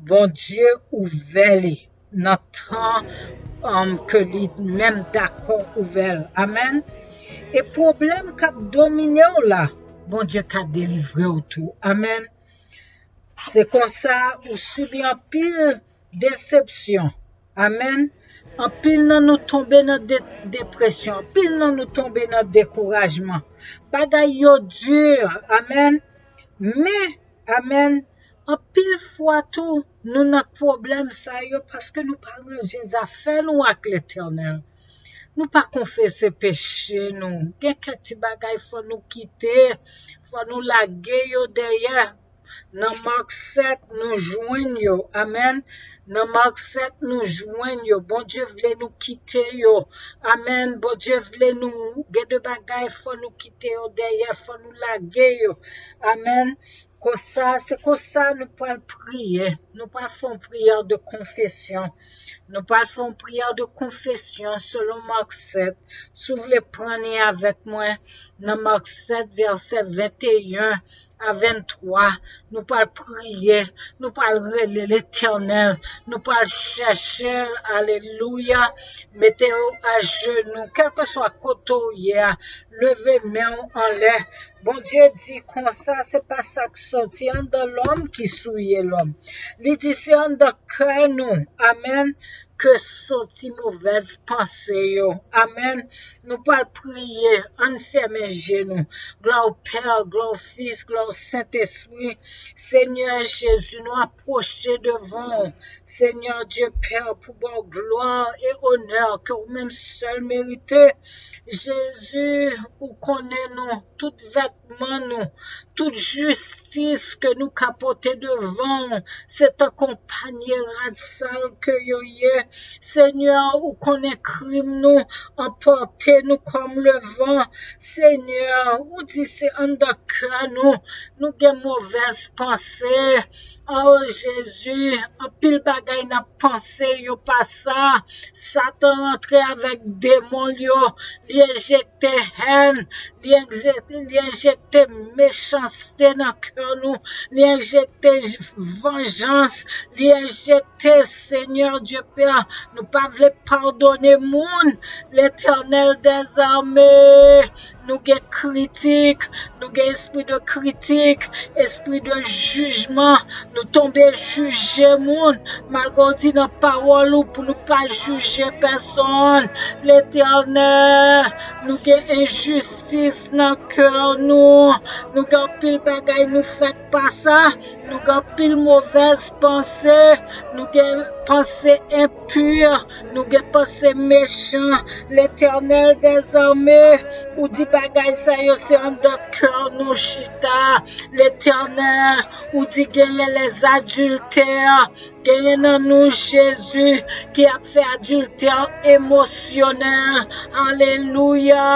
Bondye ouvè li nan tan, um, ke li menm dakò ouvè l. Amèn. E pwoblèm k ap domine w la, Bondye ka delivre w tou. Amèn. Se konsa ou sibi anpil desepsyon. Amèn. Anpil nan nou tonbe nan de-, depresyon. Anpil nan nou tonbe nan dekourajman. Bagay yo di. Amèn. Men, amèn, anpil fwa tou, nou nan pwoblèm sa yo paske nou pa ranje zafè nou ak Letènèl. Nou pa konfese peche nou. Gen kèk ti bagay fò nou kite, fò nou lage yo dèyè. Nan Mak sèt, nou jwenn yo. Amèn. Nan Mak sèt, nou jwenn yo. Bondye vle nou kite yo. Amèn. Bondye vle nou gen de bagay, fò nou kite yo dèyè, fò nou lage yo. Amèn. Konsa, se konsa nou pral priye. Nou pral fè yon priyè de konfesyon. Nou pral fè yon priyè de konfesyon selon Mak sèt. Si w vle pran li avèk mwen, nan Mak sèt, vèsè venteyen a venntwa, nou pral priye, nou pral rele Letènèl, nou pral chèche l. Alelouya. Mete w ajenou, kèlkeswa kote w ye a, leve men w anlè. Bondye di konsa, se pa sa k soti anndan lòm ki souye lòm. Li di se anndan kè nou, amèn, ke soti movèz panse yo. Amèn. Nou pral priye, ann fèmen je nou. Glwa w Pè, glwa w Fis, glwa w Sentespri. Senyè Jezi, nou apwoche devan w. Senyè Dye Pè, pou ba w glwa e onè ke ou menm sèl merite. Jezi, ou konnen nou, tout vètman nou, tout jistis ke nou ka pote devan w, se tankou panye rad sal ke yo ye. Senyè, ou konnen krim nou, anpòte nou kòm levan. Senyè, ou di se anndan kè nou, nou gen movèz panse. O Jezi, anpil bagay n ap panse, yo pa sa. Satan rantre avèk demon l yo, li enjekte hèn, li enjekte, li enjekte mechanste nan kè nou, li enjekte j-, vanjans, li enjekte, Senyè Dye Pè, nou pa vle padone moun. Letènèl dèzame, nou gen kritik, nou gen espri de kritik, espri de jijman, nou tonbe jije moun, malgre w di nan pawòl ou pou nou pa jije pèsonn. Letènèl, nou gen enjistis nan kè nou, nou gen anpil bagay nou fèk pa sa, nou gen anpil movèz panse, nou gen panse enpi, nou gen panse mechan. Letènèl dèzame, ou di bagay sa yo se anndan kè nou chita. Letènèl, ou di genyen lèzadiltè, genyen nan nou Jezi ki ap fè adiltè emosyonèl. Alelouya!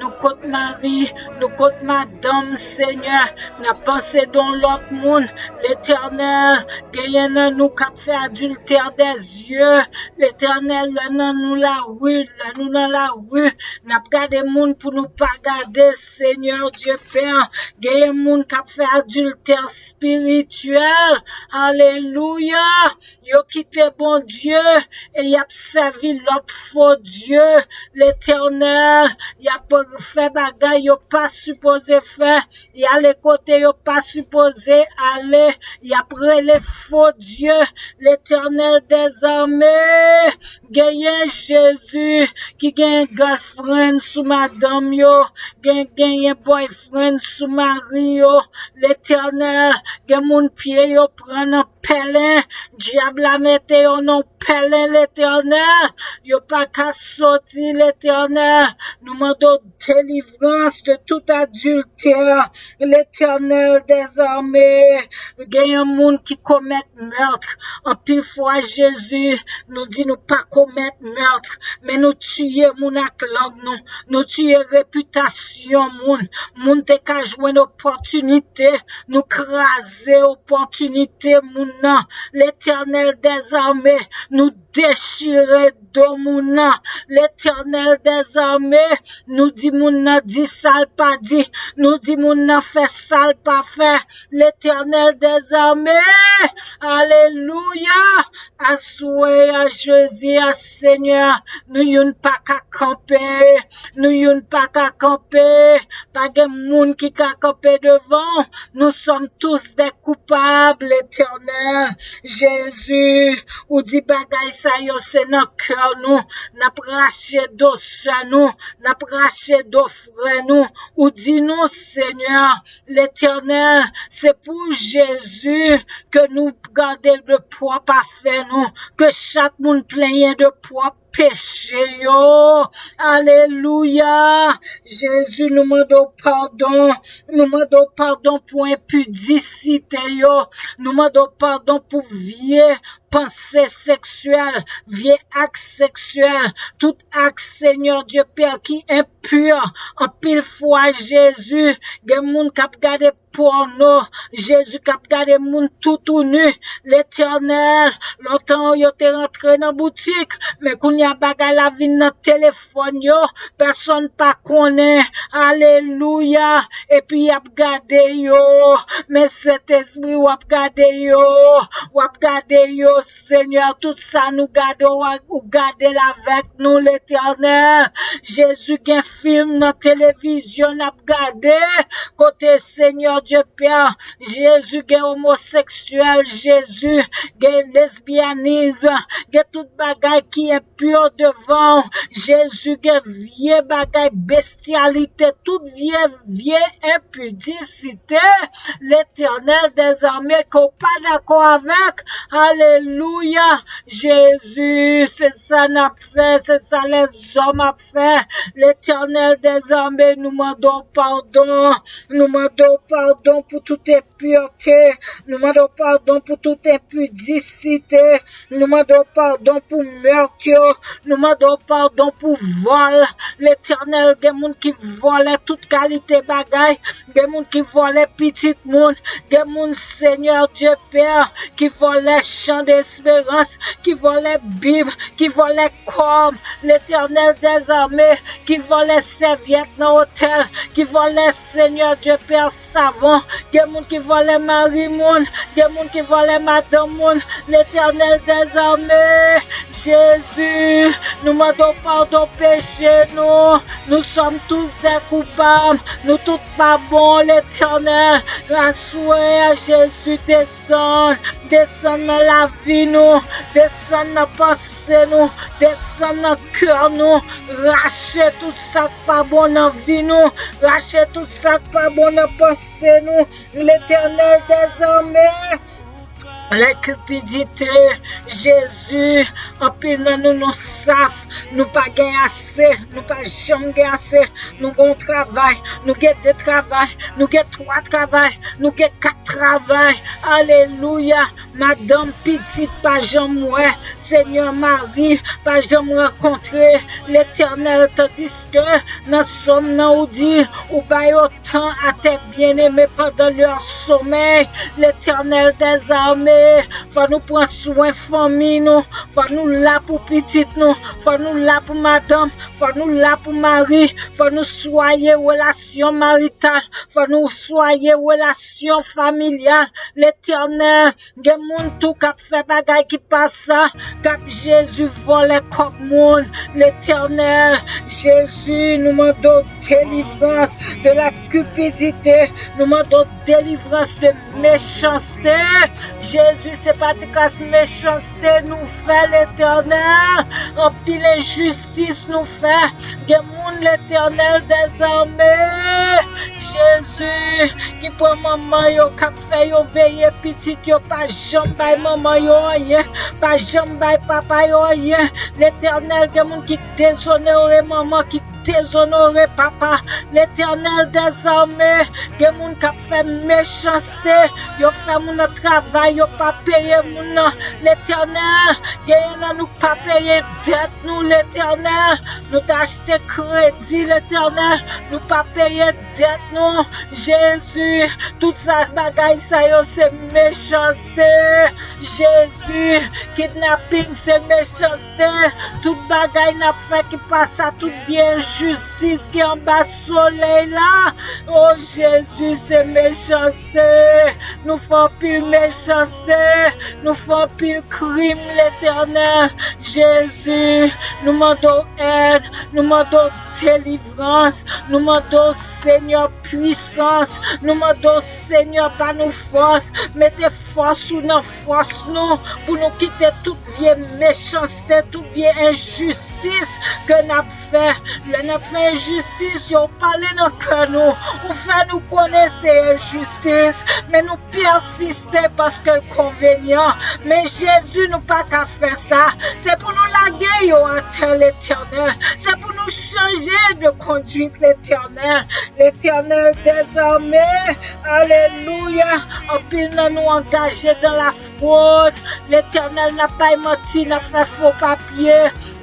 Nou kot mari, nou kot madanm, Senyè, n ap panse de yon lòt moun. Letènèl, genyen nan nou k ap fè adiltè dèzye. Letènèl, lè nan nou lari, lè nou nan lari, n ap gade moun pou nou pa gade, Senyè Dye Pè. Genyen moun k ap fè adiltè espirityèl. Alelouya! Yo kite Bondye e y ap sèvi lòt fo dye. Letènèl, y ap fè bagay yo pa sipoze fè. Y ale kote yo pa sipoze ale. Y ap rele fo dye. Letènèl dèzame, genyen Jezi ki gen girlfriend sou madanm yo, gen, genyen boyfriend sou mari yo. Letènèl, gen moun pye yo pran nan pèlen. Dyab la mete yo nan pèlen, Letènèl. Yo pa ka soti, Letènèl. Nou mande w delivrans de tout adiltè, Letènèl dèzame. Gen yon moun ki komèt mèt. Anpil fwa, Jezi, nou di nou pa komèt mèt, men nou tiye moun ak lang nou, nou tiye repitasyon moun. Moun te ka jwenn opòtinite, nou kraze opòtinite moun nan. Letènèl dèzame, nou dechire do moun nan. Letènèl dèzame, nou di moun nan di sa l pa di, nou di moun nan fè sa l pa fè. Letènèl dèzame, alelouya. Aswè a, Jezi a, Senyè, nou youn pa ka kanpe, nou youn pa ka kanpe. Pa gen moun ki ka kanpe devan w. Nous sommes tous des coupables, Letènèl. Jezi, ou di bagay sa yo se nan kè nou n ap rache do sè nou, n ap rache do frè nou. Ou di nou, Senyè, Letènèl, se pou Jezi ke nou gade de pwòp afè nou, ke chak moun plenyen de pwòp peche yo. Alelouya! Jezi, nou mande w padon. Nou mande w padon pou enpidisite yo. Nou mande w padon pou vye panse seksyèl, vye ak seksyèl, tout ak, Senyè Dye Pè, ki enpi. Anpil fwa, Jezi, gen moun k ap gade pòno, Jezi k ap gade moun toutouni. Letènèl, lontan yo te rantre nan boutik, men kounye a bagay la vin nan telefòn yo, pèsonn pa konnen. Alelouya! Epi y ap gade yo. Men Sentespri, w ap gade yo. W ap gade yo, Senyè. Tout sa nou gade, w a- ou gade l avèk nou, Letènèl. Jezi, gen fim nan televizyon n ap gade. Kote, Senyè Dye Pè, Jezi, gen omoseksyèl, Jezi, gen lesbyanis, gen tout bagay ki enpi devan w. Jezi, gen vye bagay, bestyalite, tout vye, vye enpidisite. Letènèl dèzame, ke w pa dakò avèk. Alelouya! Jezi, se sa n ap fè, se sa lèzòm ap fè. Letènèl dèzame, nou mande w padon. Nou mande w padon pou tout enpirte. Nou mande w padon pou tout enpidisite. Nou mande w padon pou mèt yo. Nou mande w padon pou vòl. Letènèl, gen moun ki vòlè tout kalite bagay. Gen moun ki vòlè pitit moun. Gen moun, Senyè Dye Pè, ki vòlè chan desperans, ki vòlè Bib, ki vòlè kòb, Letènèl dèzame, ki vòlè sèvyèt nan otèl, ki vòlè, Senyè Dye Pè, savon. Gen moun ki vòlè mari moun, gen moun ki vòlè madanm moun. Letènèl dèzame, Jezi, nou mande w padon peche nou. Nous sommes tous des coupables. Nou tout pa bon, Letènèl. Aswè a, Jezi, desann, desann nan lavi nou, desann nan panse nou, desann nan kè nou. Rache tout sa k pa bon nan vi nou. Rache tout sa k pa bon nan panse nou. Letènèl dèzame, lè kipidite, Jezi, anpil nan nou, nou saf, nou pa gen ase, nou pa janm gen ase. Nou gen yon travay, nou gen de travay, nou gen twa travay, nou gen kat travay. Alelouya! Madanm, pitit pa janm wè, Senyè, mari pa janm rankontre, Letènèl, tandiske nan sòm nan ou di ou ba yo tan atè byeneme pandan lè somèy. Letènèl dèzame, fò nou pran swen fanmi nou, fò nou la pou pitit nou, fò nou la pou madanm, fò nou la pou mari, fò nou swaye relasyon marital, fò nou swaye relasyon familyal. Letènèl, gen moun tou k ap fè bagay ki pa sa, k ap, Jezi, vòlè kòb moun. Letènèl, Jezi, nou mande w delivrans de la cupidité, nou mande w delivrans de mechanste. Jezi, se pa ti kras mechanste nou fè, Letènèl. Anpil enjistis nou fè. Gen moun, Letènèl dèzame, Jezi, ki pran manman yo, k ap fè yo veye pitit yo, pa janm bay manman yo anyen, pa janm bay papa yo anyen. Letènèl, gen moun ki dezonore manman, ki dezonore papa. Letènèl dèzame, gen moun k ap fè mechanste, yo fè moun nan travay, yo pa peye moun nan. Letènèl, genyen nan nou pa peye dèt nou, Letènèl. Nou te achte kredi, Letènèl, nou pa peye dèt nou. Jezi, tout sa, bagay sa yo se mechanste. Jezi, kidnaping se mechanste. Tout bagay n ap fè ki pa sa, tout vye enjistis ki anba solèy la. O Jezi, se mechanste. Nou fè anpil mechanste. Nou fè anpil krim, Letènèl. Jezi, nou mande w èd. Nou mande w delivrans. Nou mande w, Senyè, pwisans. Nou mande w, Senyè, ba nou fòs. Mete fòs ou nan fòs nou pou nou kite tout vye mechanste, tout vye enjistis ke n ap fè. Lè n ap fè enjistis yo, ou pale nan kè nou. Ou fè nou konnen se enjistis, men nou pèsiste paske l konvenyan. Men Jezi, nou pa ka fè sa. Se pou nou lage yo atè, Letènèl. Se pou nou chanje de konduit, Letènèl. Letènèl dèzame, alelouya. Anpil nan nou angaje dan lafwod. Letènèl, n ap bay manti, n ap fè fo papye.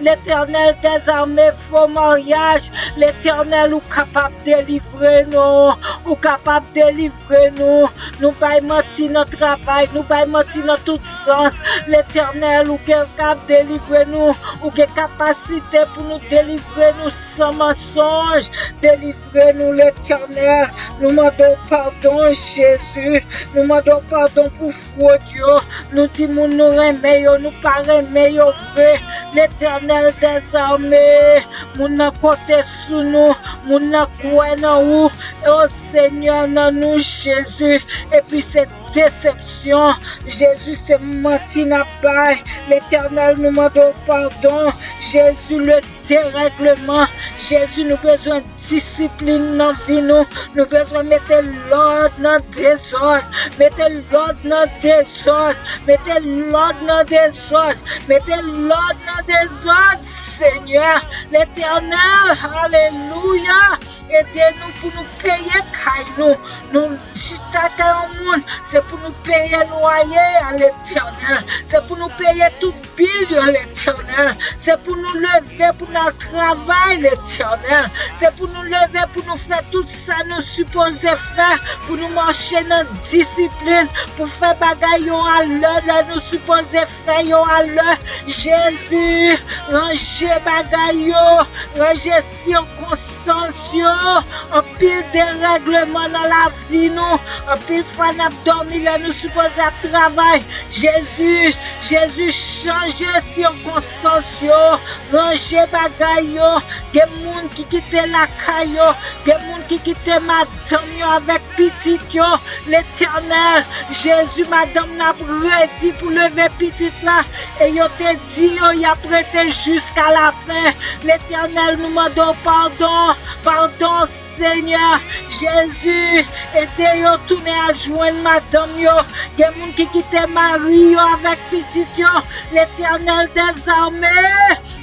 Letènèl dèzame, fo maryaj. Letènèl, ou kapab delivre nou. Ou kapab delivre nou. Nou bay manti nan travay, nou bay manti nan tout sans. Letènèl, ou gen kab delivre nou. Ou gen kapasite pou nou delivre nou san mansonj. Delivre nou, Letènèl. Nou mande w padon, Jezi. Nou mande w padon pou fwod yo. Nou di moun nou renmen yo, nou pa renmen yo vre. Letènèl dèzame, moun nan konte sou nou, moun nan kwè nan ou. O Senyè, nan non Jezi. Epi se desepsyon. Jezi, se manti n ap bay. Letènèl, nou mande w padon. Jezi, le derègleman. Jezi, nou bezwen disiplin nan vi nou. Nou bezwen mete lòd nan dezòd. Mete lòd nan dezòd. Mete lòd nan dezòd. Mete lòd nan dezòd, Senyè. Letènèl, alelouya. Ede nou pou nou peye kay nou. Nou chita kay yon moun, se pou nou peye lwaye a, Letènèl. Se pou nou peye tout bil yo, Letènèl. Se pou nou leve pou n al travay, Letènèl. Se pou nou leve pou nou fè tout sa nou sipoze fè, pou nou mache nan disiplin, pou fè bagay yo alè, lè nou sipoze fè yo alè. Jezi, ranje bagay yo, ranje sikonstans yo. Anpil derègleman nan lavi nou. Anpil fwa n ap dòmi lè nou sipoze ap travay. Jezi, Jezi, chanje sikonstans yo. Ranje bagay yo. Gen moun ki kite lakay yo. Gen moun ki kite madanm yo avèk pitit yo. Letènèl, Jezi, madanm nan ap redi pou leve pitit la. E yo te di yo y ap rete jiska lafen. Letènèl, nou mande w padon. Padon, Senyè. Jezi, ede yo tounen al jwenn madanm yo. Gen moun ki kite mari yo avèk pitit yo. Letènèl dèzame,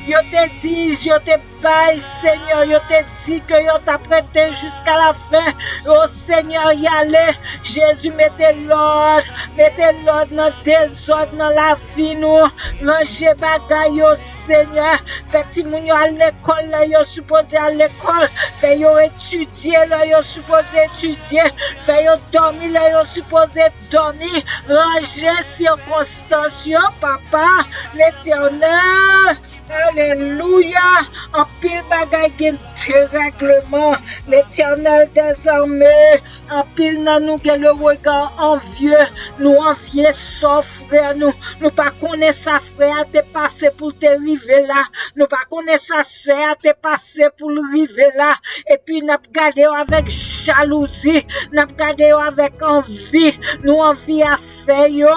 yo te di, yo te bay, Senyè, yo te di ke yo t ap rete jiska lafen. O Senyè, y ale. Jezi, mete lòd. Mete lòd nan dezòd nan lavi nou. Ranje bagay yo, Senyè. Fè timoun yo al lekòl lè yo sipoze al lekòl. Fè yo etidye lè yo sipoze etidye. Fè yo dòmi lè yo sipoze dòmi. Ranje sikonstans yo, Papa, Letènèl. Alelouya! Anpil bagay gen derègleman. Letènèl dèzame, anpil nan nou gen le regard envieux. Nou anvye sò frè nou. Nou pa konnen sa frè a te pase pou l te rive la. Nou pa konnen sa sè a te pase pou l rive la. Epi n ap gade yo avèk jalouzi. N ap gade yo avèk anvi. Nou anvi a fè yo,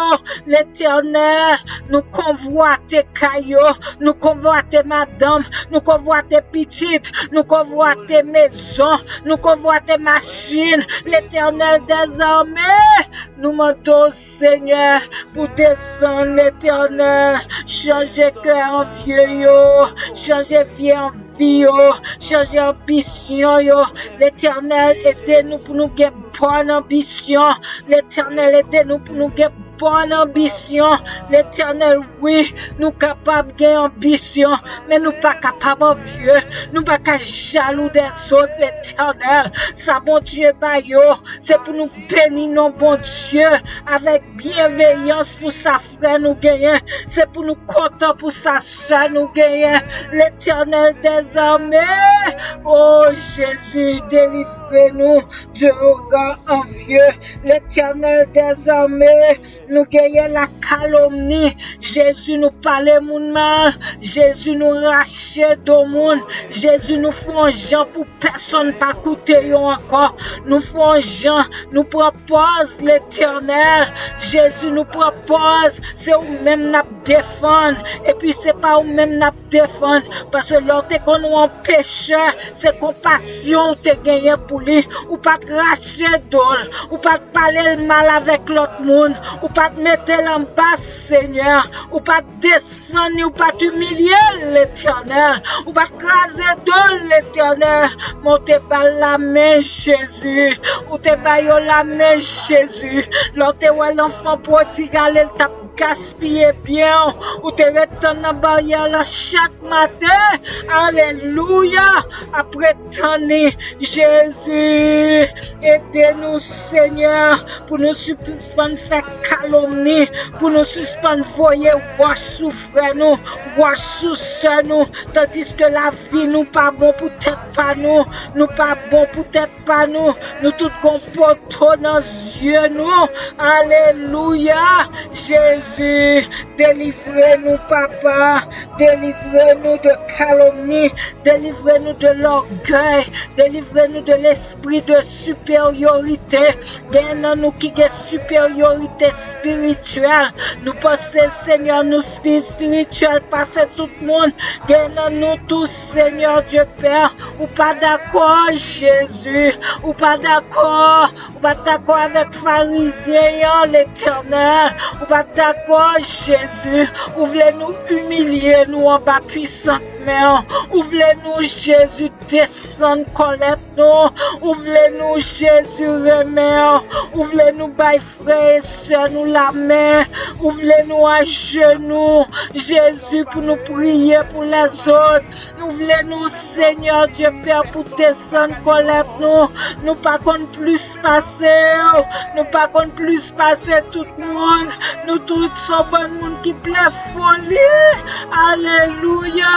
Letènèl, nou konvwate kay yo, nou konvwate madanm, nou konvwate pitit, nou konvwate mezon, nou konvwate machin, Letènèl dèzame, nou mande w, Senyè, pou desann, Letènèl, chanje kè anvye yo, chanje vye anvi yo, chanje anbisyon yo, Letènèl, ede nou pou nou gen bòn anbisyon, Letènèl, ede nou pou nou gen bòn anbisyon, Letènèl, wi, nou kapab gen anbisyon, men nou pa kapab anvye, nou pa ka jalou dèzòt, Letènèl, sa Bondye ba yo, se pou nou beni non Bondye avèk byenveyans pou sa frè nou genyen, se pou nou kontan pou sa sè nou genyen, Letènèl dèzame, o Jezi, delivre nou de ogan anvye, Letènèl dèzame, nou genyen lakalomni, Jezi, nou pale moun mal, Jezi, nou rache do moun, Jezi, nou fè yon jan pou pèsonn pa koute yo ankò, nou fè yon jan, nou pran pòz, Letènèl, Jezi, nou pran pòz, se ou menm n ap defann, epi se pa ou menm n ap defann, paske lè w te konn wè yon pechè, se konpasyon w te genyen pou li, ou pa t rache do l, ou pa t pale l mal avèk lòt moun, ou pa t mete l anba, Senyè, ou pa t desann li, ou pa t imilye l, Letènèl, ou pa t kraze do l, Letènèl, men w te ba l lamen, Jezi, ou te ba yo lamen, Jezi, lè w te wè lanfan pwodig ale, l t ap gaspiye byen w, ou te ret tann nan baryè lan chak maten, alelouya, apre tann li, Jezi, ede nou, Senyè, pou nou sispann fè kalomni, pou nou sispann voye wòch sou frè nou, wòch sou sè nou, tandiske lavi nou pa bon pou tèt pa nou, nou pa bon pou tèt pa nou, nou tout gon poto nan zye nou, alelouya, Jezi, delivre nou, Papa, delivre nou de kalomni, delivre nou de lògèy, delivre nou de lespri de siperyorite. Gen nan nou ki gen siperyorite espirityèl. Nou panse, Senyè, nou pi espirityèl pase tout moun. Gen nan nou tou, Senyè Dye Pè, ou pa dakò, Jezi, ou pa dakò, ou pa dakò avèk Farizyen an, Letènèl, ou pa dakò, Jezi, ou vle nou imilye nou anba pwisant men w, ou vle nou, Jezi, desann kòlèt nou, ou vle nou, Jezi, renmen w, ou vle nou bay frè e sè nou lamen, ou vle nou ajenou, Jezi, pou nou priye pou lèzòt, ou vle nou, Senyè Dye Pè, pou desann kòlèt nou, nou pa konn plis pase w, nou pa konn plis pase tout moun, nou tout se yon bann moun ki plen foli, alelouya,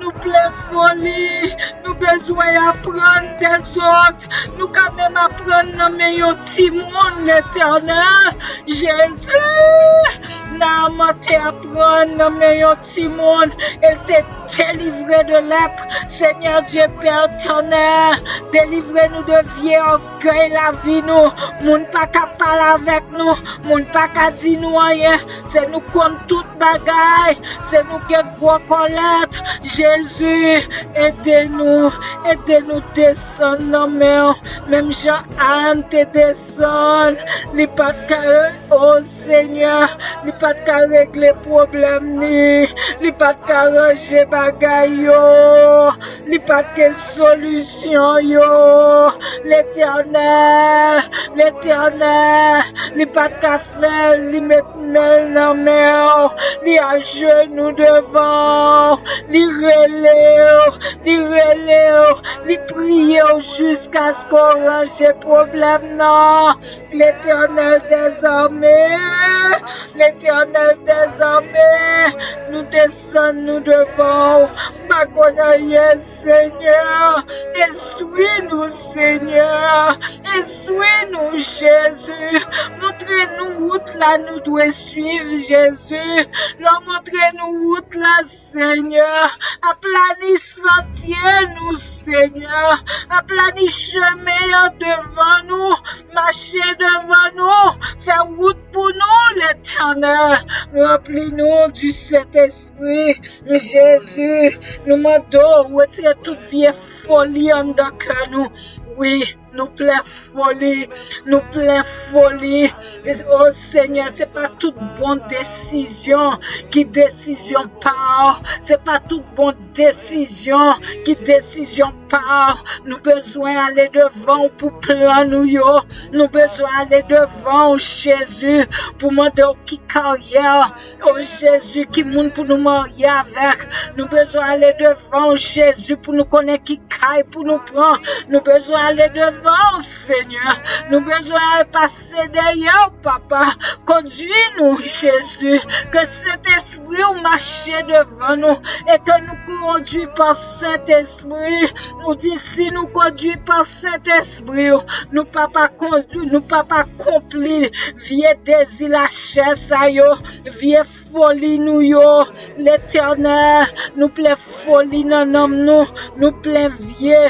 nou plen foli, nou bezwen aprann dèzòt, nou ka menm aprann nan men yon timoun, Letènèl, Jezi, Naaman te aprann nan men yon timoun, e l te delivre de lèp, Senyè Dye Pè Etènèl, delivre nou de vye ògèy lavi nou, moun pa ka pale avèk nou, moun pa ka di nou anyen, se nou konn tout bagay, se nou gen gwo kòlèt, Jezi, ede nou, ede nou desann nan men w, menm jan Ann te desann, li pa t ka, o Senyè, li pa t ka regle pwoblèm li, li pa t ka ranje bagay yo, li pa t gen solisyon yo, Letènèl, Letènèl, li pa t ka fè l, li met men l nan men w, li ajenou devan w, li rele w, li rele w, li priye w jiskaske w ranje pwoblèm nan. Letènèl dèzame, Letènèl dèzame, nou desann nou devan w, m pa konn anyen, Senyè, enstwi nou, Senyè, enstwi nou, Jezi, montre nou wout la nou dwe swiv, Jezi. Lè w montre nou wout la, Senyè, aplani santye nou, Senyè. Aplani chemen an devan nou, mache devan nou, fè wout pou nou, Letènèl. Ranpli nou di Sentespri. Jezi, nou mande w retire tout vye foli anndan kè nou. Wi, nou plen foli, nou plen foli. O Senyè, se pa tout bon desizyon ki desizyon pa w. Se pa tout bon desizyon ki desizyon pa w. Nou bezwen ale devan w pou plan nou yo. Nou bezwen ale devan w, Jezi, pou mande w ki karyè, o Jezi, ki moun pou nou marye avèk. Nou bezwen ale devan w, Jezi, pou nou konnen ki kay pou nou pran. Nou bezwen ale devan w, Senyè. Nou bezwen al pase dèyè w, Papa. Kondui nou, Jezi. Ke Sentespri w mache devan nou e ke nou kondui pa Sentespri. Ou di si nou kondui pa Sentespri w, nou p ap akonpli, nou p ap akonpli vye dezi lachè sa yo, vye foli nou yo. Letènèl, nou plen foli nan nanm nou, nou plen vye,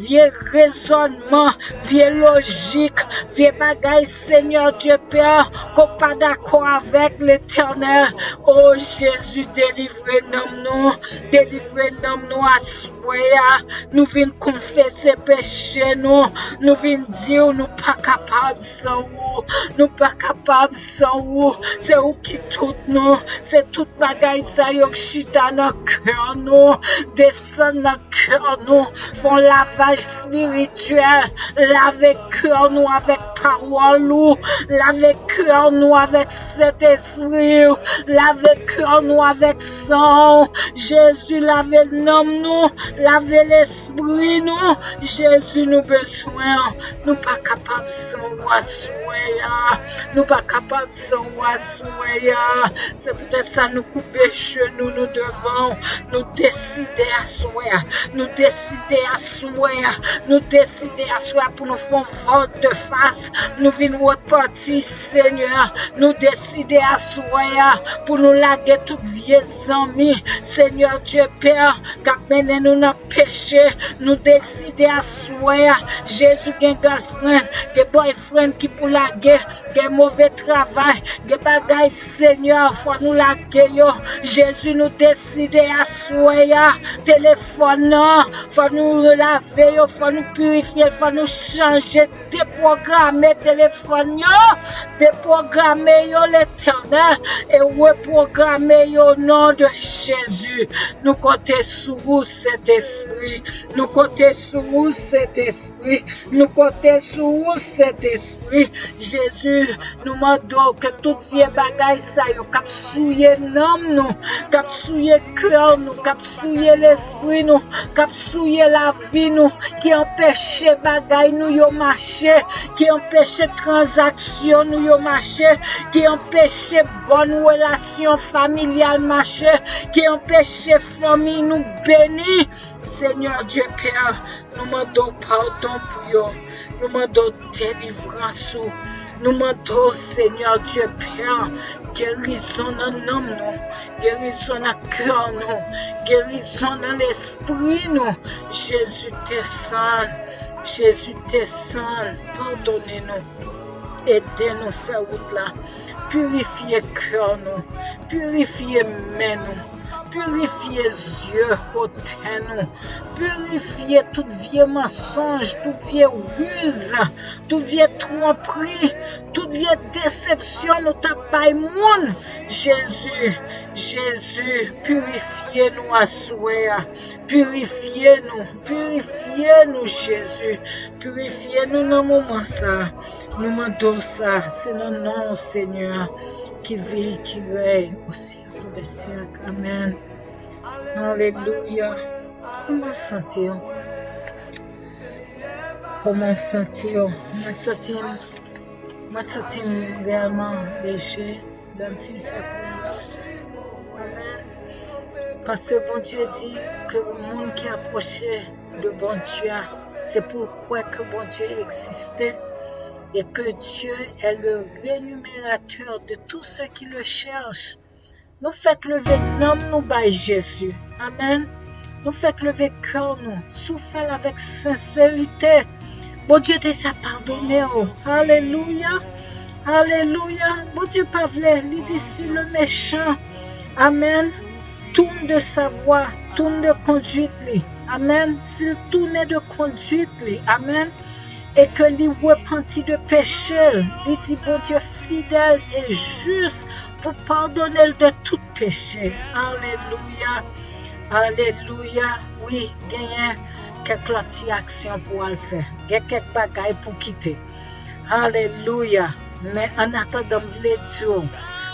vye rezònman, vye lojik, vye bagay, Senyè Dye Pè, ke w pa dakò avèk, Letènèl. O Jezi, delivre nanm nou, delivre nanm nou aswè a. Nou vin konfese peche nou, nou vin di w nou pa kapab san ou, nou pa kapab san ou. Se ou ki tout nou, se tout bagay sa yo k chita nan kè nou, desann nan kè nou, fè yon lavaj espirityèl, lave kè nou avèk pawòl ou, lave kè nou avèk Sentespri w, lave kè nou avèk san w. Jezi, lave nanm nou, lave lespri nou. Jezi, nou bezwen w. Nou pa kapab san ou aswè a. Nou pa kapab san ou aswè a. Se poutèt sa nou koube jenou nou devan w. Nou deside aswè a. Nou deside aswè a. Nou deside aswè a pou nou fè yon vòlte fas. Nou vin repanti, Senyè. Nou deside aswè a pou nou lage tout vye zanmi, Senyè Dye Pè, k ap mennen nou nan peche. Nou deside aswè a, Jezi, gen girlfriend, gen boyfriend ki pou lage, gen move travay, gen bagay, Senyè, fò nou lage yo. Jezi, nou deside aswè a, telefòn nan, fò nou lave yo, fò nou pirifye l, fò nou chanje, depwograme telefòn yo, depwograme yo, Letènèl, e repwograme yo, o non de Jezi. Nou konte sou ou, Sentespri. Nou konte sou ou, Sentespri. Nou konte sou ou, Sentespri. Jezi, nou mande w ke tout vye bagay sa yo k ap souye nanm nou, k ap souye kè nou, k ap souye lespri nou, k ap souye lavi nou, ki anpeche bagay nou yo mache, ki anpeche tranzaksyon nou yo mache, ki anpeche bòn relasyon familyal mache, ki anpeche fanmi nou beni. Senyè Dye Pè, nou mande w padon pou yo. Nou mande w delivrans ou. Nou mande w, Senyè Dye Pè, gerizon nan nanm nou, gerizon nan kè nou, gerizon nan lespri nou. Jezi, desann. Jezi, desann. Padone nou. Ede nou fè wout la. Pirifye kè nou. Pirifye men nou. Pirifye zye, otè nou. Pirifye tout vye mansonj, tout vye riz, tout vye twonpri, tout vye desepsyon nou t ap bay moun. Jezi, Jezi, pirifye nou aswè a. Pirifye nou, pirifye nou, Jezi. Pirifye nou nan moman sa a. Nou mande w sa, se nan non w, Senyè, ki viv, ki rèy, o syèk dè syèk. Amèn. Alelouya. Kòman w santi w? Kòman w santi w? Mwen santi m, mwen santi m reyèlman leje lè m fin fè priyè sa. Amèn. Paske Bondye di ke moun ki apwoche de Bondye a, se pou l kwè ke Bondye egziste. et que Dieu est le rémunérateur de tous ceux qui le cherchent. Nou fèk leve nanm nou bay Jezi. Amèn. Nou fèk leve kè nou. Si w fè l avèk senserite, Bondye deja padone w. Alelouya. Alelouya. Bondye pa vle, li di si le méchant, amèn, tourne de sa voie, tourne de conduite li. Amèn. Si l tounen de konduit li, amèn, e ke li repanti de peche l, li di Bondye fidèl e jis pou padone l de tout peche. Alelouya. Alelouya. Wi, genyen kèk lòt ti aksyon pou w al fè. Gen kèk bagay pou kite. Alelouya. Men annatandan, m vle di w,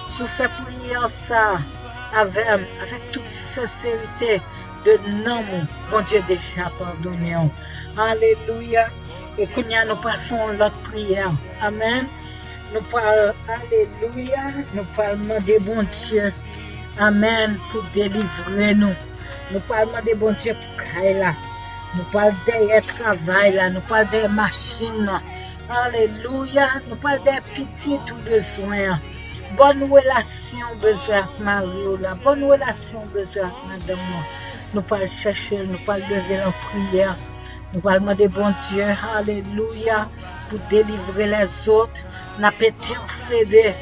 si w fè priyè sa a avè m, avèk tout senserite de nanm ou, Bondye deja padone w. Alelouya. E kounye a, nou pral fè yon lòt priyè. Amèn. Nou pral, alelouya, nou pral mande Bondye, amèn, pou delivre nou. Nou pral mande Bondye pou kay la. Nou pral dèyè travay la. Nou pral dèyè machin nan. Alelouya. Nou pral dèyè pitit ou bezwen an. Bòn relasyon ou bezwen ak mari w la. Bòn relasyon ou bezwen ak madanm ou an. Nou pral chèche l. Nou pral leve l an priyè. Nou pral mande Bondye, alelouya, pou delivre lèzòt. N ap entèsede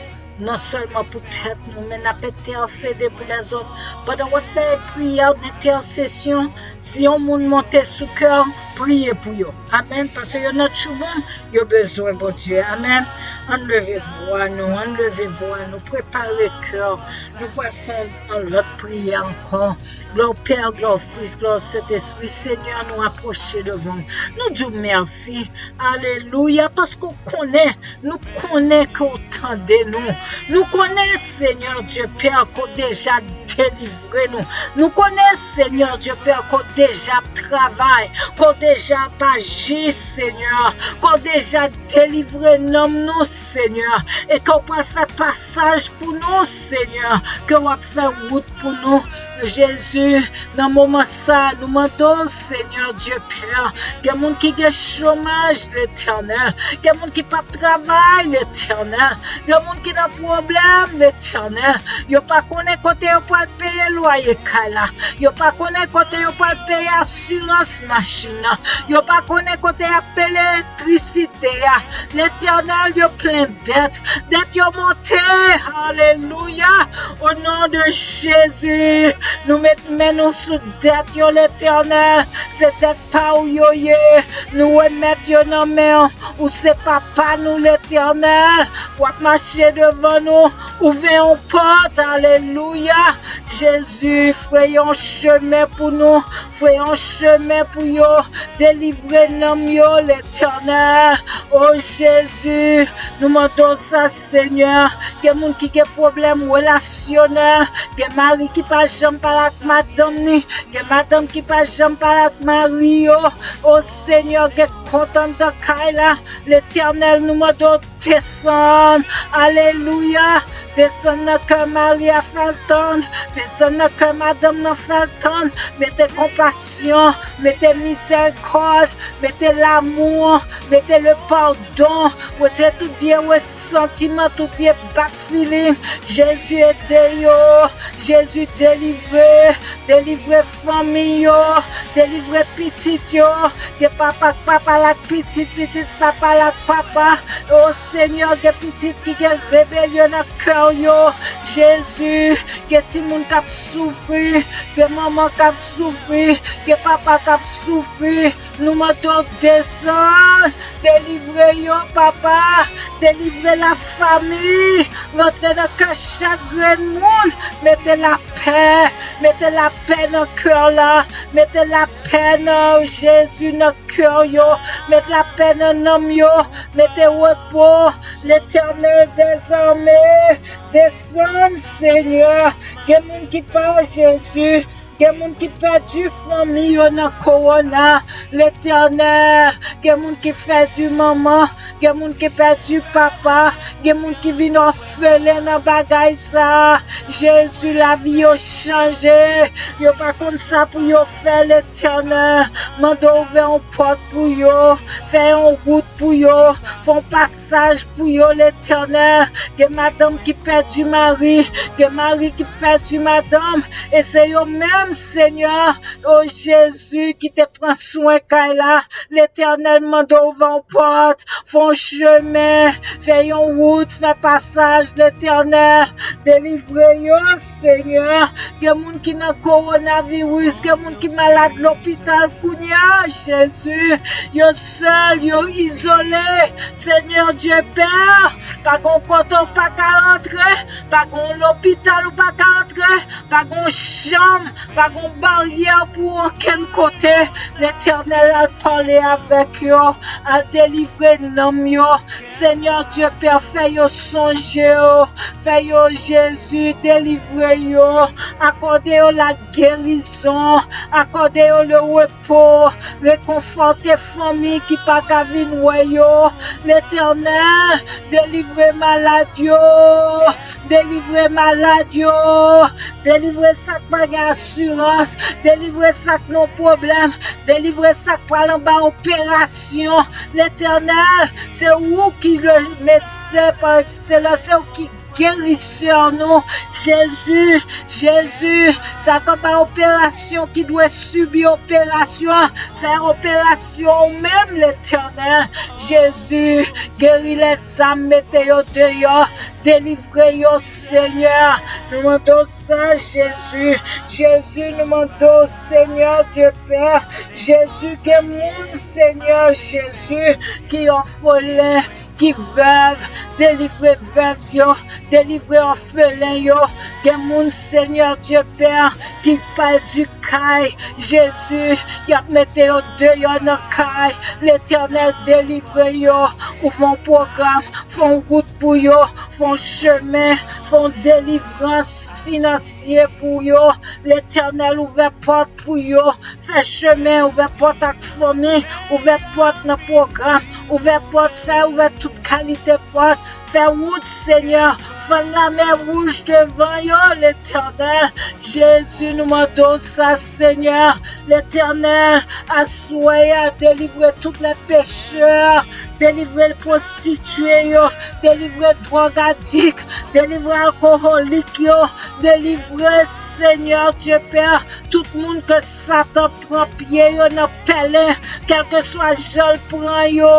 non sèlman pou tèt nou, men n ap entèsede pou lèzòt. Pandan w ap fè priyè dentèsesyon, si yon moun monte sou kè w, priye pou yo. Amèn. Paske yo nan tchouboum, yo bezwen Bondye. Amèn. Ann leve vwa nou, ann leve vwa nou, prepare kè w. Nou pral fè yon lòt priyè ankò. Glwa Pè, glwa Fis, glwa Sentespri. Senyè, nou apwoche devan w. Nou di w mèsi. Alelouya. Paske w konnen, nou konnen ke w tande nou. Nou konnen, Senyè Dye Pè, ke w deja delivre nou. Nou konnen, Senyè Dye Pè, ke w deja ap travay, ke w deja ap aji, Senyè, ke w deja delivre nanm nou, Senyè, e ke w pral fè pasaj pou nou, Senyè, ke w ap fè wout pou nou. Jezi, nan moman sa, nou mande w, Senyè Dye Pè, gen moun ki gen chomaj, Letènèl, gen moun ki p ap travay, Letènèl, gen moun ki nan pwoblèm, Letènèl, yo pa konnen kote yo pral peye lwaye kay la, yo pa konnen kote yo pral peye asirans machin nan, yo pa konnen kote y ap peye elektrisite a. Letènèl, yo plen dèt. Dèt yo monte. Alelouya. O non de Jezi, nou met men nou sou dèt yo, Letènèl. Se dèt pa w yo ye. Nou remèt yo nan men w. Ou se papa nou, Letènèl. W ap mache devan nou. Ouvè yon pòt. Alelouya. Jezi, freye yon chemen pou nou. Freye yon chemen pou yo. Delivre nanm yo, Letènèl. O Jezi, nou mande w sa, Senyè. Gen moun ki gen pwoblèm relasyonèl. Gen mari ki pa janm pale ak madanm ni. Gen madanm ki pa janm pale ak mari yo. O Senyè, gen kont anndan kay la. Letènèl, nou mande w desann. Alelouya. Desann nan kè mari a, fè l tann. Desann nan kè madanm nan, fè l tann. Mete konpasyon, mete mizèrikòd, mete lamou, mete le padon. Retire tout vye resantiman, tout vye bad feeling. Jezi, ede yo. Jezi, delivre. Delivre fanmi yo. Delivre pitit yo. Gen papa k pa pale ak pitit, pitit pa pale ak papa. O Senyè, gen pitit ki gen rebelyon nan kè yo. Jezi, gen timoun k ap soufri, gen manman k ap soufri, gen papa k ap soufri. Nou mande w desann, delivre yo, papa. Delivre lafanmi. Rantre nan kè chak grenn moun. Mete lapè. Mete lapè nan kè la. Mete lapè nan Jezi nan kè yo. Met lapè nan nanm yo. Mete repo. Letènèl dèzame. Desann, Senyè. Gen moun ki pa Jezi. Gen moun ki pèdi fanmi yo nan kowona, Letènèl. Gen moun ki pèdi manman, gen moun ki pèdi papa, gen moun ki vin òfelen nan bagay sa. Jezi, lavi yo chanje. Yo pa konn sa pou yo fè, Letènèl. Mande w ouvè yon pòt pou yo, fè yon wout pou yo, fè yon pasaj pou yo, Letènèl. Gen madanm ki pèdi mari, gen mari ki pèdi madanm, e se yo menm, Senyè, o Jezi, ki te pran swen kay la. Letènèl, mande w ouvè yon pòt, fè yon chemen, fè yon wout, fè pasaj, Letènèl. Delivre yo, Senyè. Gen moun ki nan kowonaviris, gen moun ki malad lopital kounye a, Jezi. Yo sèl, yo izole. Senyè Dye Pè, pa gon kote w pa ka rantre, pa gon lopital ou pa ka antre, pa gon chanm, pa gon baryè pou okenn kote. Letènèl, al pale avèk yo, al delivre nanm yo. Senyè Dye Pè, fè yo sonje w, fè yo, Jezi, delivre yo, akòde yo lagerizon, akòde yo le repo, rekonfòte fanmi ki pa ka vin wè yo. Letènèl, delivre malad yo, delivre malad yo, delivre sa k pa gen asirans, delivre sa k nan pwoblèm, delivre sa k pral anba operasyon. Letènèl, se ou ki le medsen pa ekselans, se ou ki gerisè nou. Jezi, Jezi, sa k anba operasyon ki dwe sibi operasyon, fè operasyon ou menm, Letènèl. Jezi, geri lèzam, mete yo deyò, delivre yo, Senyè. Nou mande w sa, Jezi. Jezi, nou mande w, Senyè Dye Pè. Jezi, gen moun, Senyè Jezi, ki òfelen, ki vèv, delivre vèv yo, delivre òfelen yo. Gen moun, Senyè Dye Pè, ki pèdi kay, Jezi, y ap mete yo deyò nan kay. Letènèl, delivre yo, ouvè yon pwogram, fè yon wout pou yo, fè yon chemen, fè yon delivrans finansye pou yo. Letènèl, ouvè pòt pou yo, fè chemen, ouvè pòt ak fanmi, ouvè pòt nan pwogram, ouvè pòt, fè ouvè tout kalite pòt, fè wout, Senyè, fann lamè wouj devan yo, Letènèl. Jezi, nou mande w sa, Senyè. Letènèl, aswè a, delivre tout lè pechè, delivre pwostitye yo, delivre dwòg adik, delivre alkoholik yo, delivre, Senyè Dye Pè, tout moun ke Satan pran pye yo nan pèlen, kèlkeswa jan l pran yo,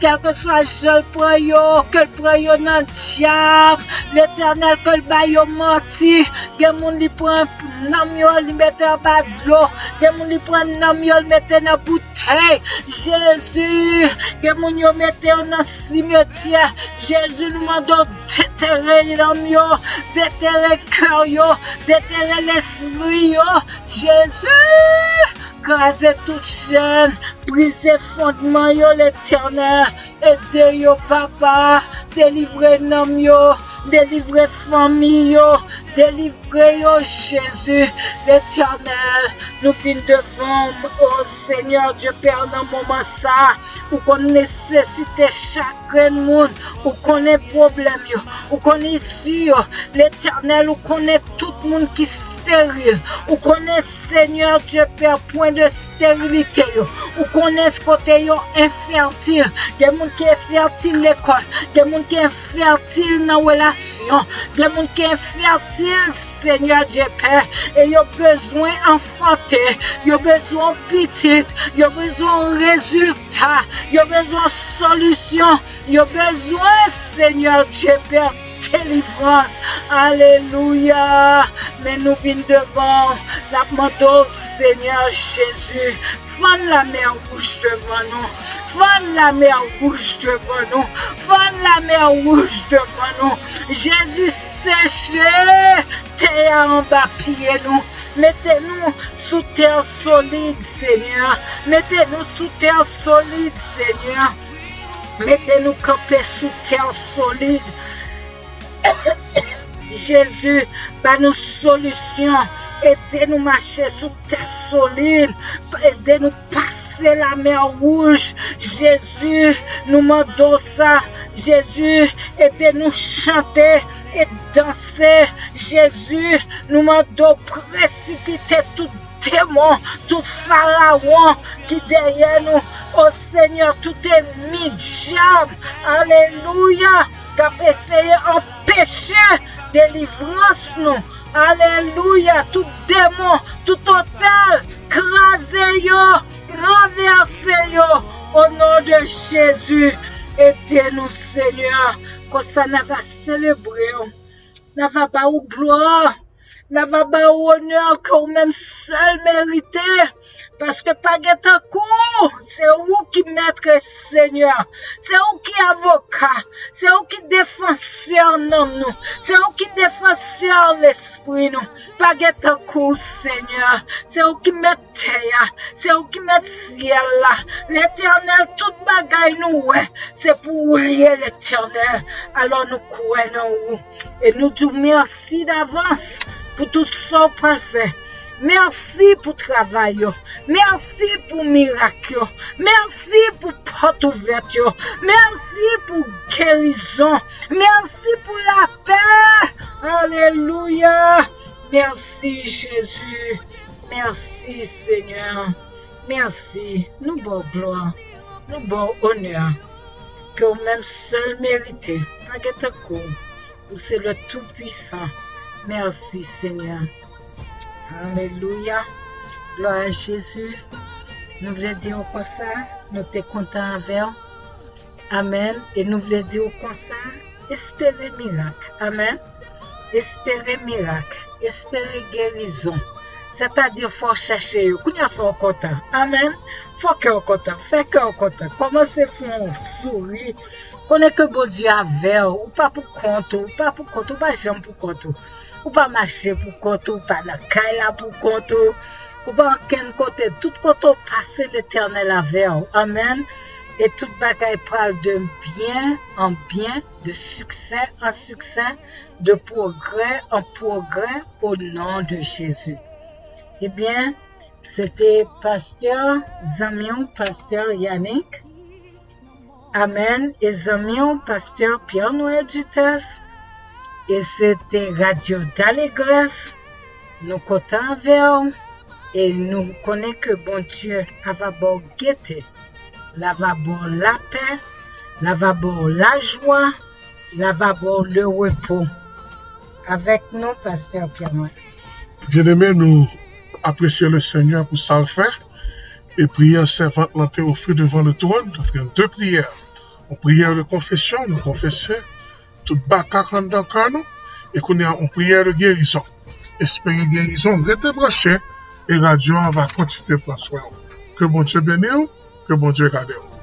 kèlkeswa jan l pran yo, ke l pran yo nan dyab, Letènèl, ke l ba yo manti. Gen moun li pran nanm yo, li mete anba dlo. Gen moun li pran nanm yo, li mete nan boutèy. Jezi, gen moun yo mete yo nan simetyè. Jezi, nou mande w detere nanm yo, detere kè yo, detere lespri yo. Jezi, kraze tout chèn, brize fondman yo, Letènèl. Ede yo, Papa. Delivre nanm yo, delivre fanmi yo, delivre yo, Jezi. Letènèl, nou vin devan w, o Senyè Dye Pè, nan moman sa. Ou konn nesesite chak grenn moun. Ou konnen pwoblèm yo. Ou konnen isi yo. Letènèl, ou konnen tout moun ki steril. Ou konnen, Senyè Dye Pè, pwen de sterilite yo. Ou konnen kote yo enfètil. Gen moun ki enfètil lekòl. Gen moun ki enfètil nan relasyon. Gen moun ki enfètil, Senyè Dye Pè. E yo bezwen anfante. Yo bezwen pitit. Yo bezwen rezilta. Yo bezwen solisyon. Yo bezwen, Senyè Dye Pè, delivrans. Alelouya. Men nou vin devan w. N ap mande w, Senyè Jezi, fann lamè wouj devan nou. Fann lamè wouj devan nou. Fann lamè wouj devan nou. Jezi, seche tè a anba pye nou. Mete nou sou tè solid, Senyè. Mete nou sou tè solid, Senyè. Mete nou kanpe sou tè solid. Jezi, ba nou solisyon. Ede nou mache sou tè solid. Ede nou pase Lamè Wouj. Jezi, nou mande w sa. Jezi, ede nou chante e danse. Jezi, nou mande w presipite tout demon, tout farawon ki dèyè nou. O Senyè, tout ènmi dyab, alelouya, k ap eseye anpeche delivrans nou. Alelouya, tout demon, tout otèl, kraze yo, ranvèse yo, o non de Jezi. Ede nou, Senyè, konsa n a va selebre w, n a va ba ou glwa, n a va ba ou onè ke ou menm sèl merite. Paske pa gen tankou w, se ou ki mèt, Senyè. Se ou ki avoka. Se ou ki defansè nanm nou. Se ou ki defansè lespri nou. Pa gen tankou w, Senyè. Se ou ki mèt tè a. Se ou ki mèt syèl la. Letènèl, tout bagay nou wè, se pou ou l ye, Letènèl. Alò, nou kwè nan ou. E nou di w mèsi davans pou tout sa w pral fè. Mèsi pou travay yo. Mèsi pou mirak yo. Mèsi pou pòt ouvèt yo. Mèsi pou gerizon. Mèsi pou lapè. Alelouya. Mèsi, Jezi. Mèsi, Senyè. Mèsi. Nou ba w glwa. Nou ba w onè. Ke ou menm sèl merite. Pa gen tankou w. Ou se le Tout-Puissant. Mèsi, Senyè. Alelouya. Glwa a Jezi. Nou vle di w konsa, nou te kontan avè w. Amèn. E nou vle di w konsa, espere mirak. Amèn. Espere mirak. Espere gerizon. Sètadi, fò w chèche yo. Kounye a fò w kontan. Amèn. Fò kè w kontan. Fè kè w kontan. Kòmanse fè yon souri. Konnen ke Bondye avè w. Ou pa pou kont ou. Ou pa pou kont ou. Ou pa janm pou kont ou. Ou pa mache pou kont ou, ou pa nan kay la pou kont ou, ou pa ankenn kote. Tout kote w pase, Letènèl avè w. Amèn. E tout bagay pral de byen an byen, de siksè an siksè, de pwogrè an pwogrè, o non de Jezi. Ebyen, se te pastè, zanmi w, pastè Yanick. Amèn. E zanmi w, pastè Pierre Noël Dutas. E se te Radyo Dalegras. Nou kontan avè w. E nou konnen ke Bondye ava ba w gete. L ava ba w lapè. L ava ba w lajwa. L ava ba w le repo. Avèk nou, pastè Pierre Noël. Byeneme, nou apresye le Senyè pou sa l fè. E priyè sèvant lan te ofri devan le twòn, nou te gen de priyè. Yon priyè de konfesyon, nou konfese tout baka k anndan kè nou, e kounye a, yon priyè de gerizon. Espere gerizon, rete branche, e radyo a va kontinye pran swen w. Ke Bondye beni w, ke Bondye gade w.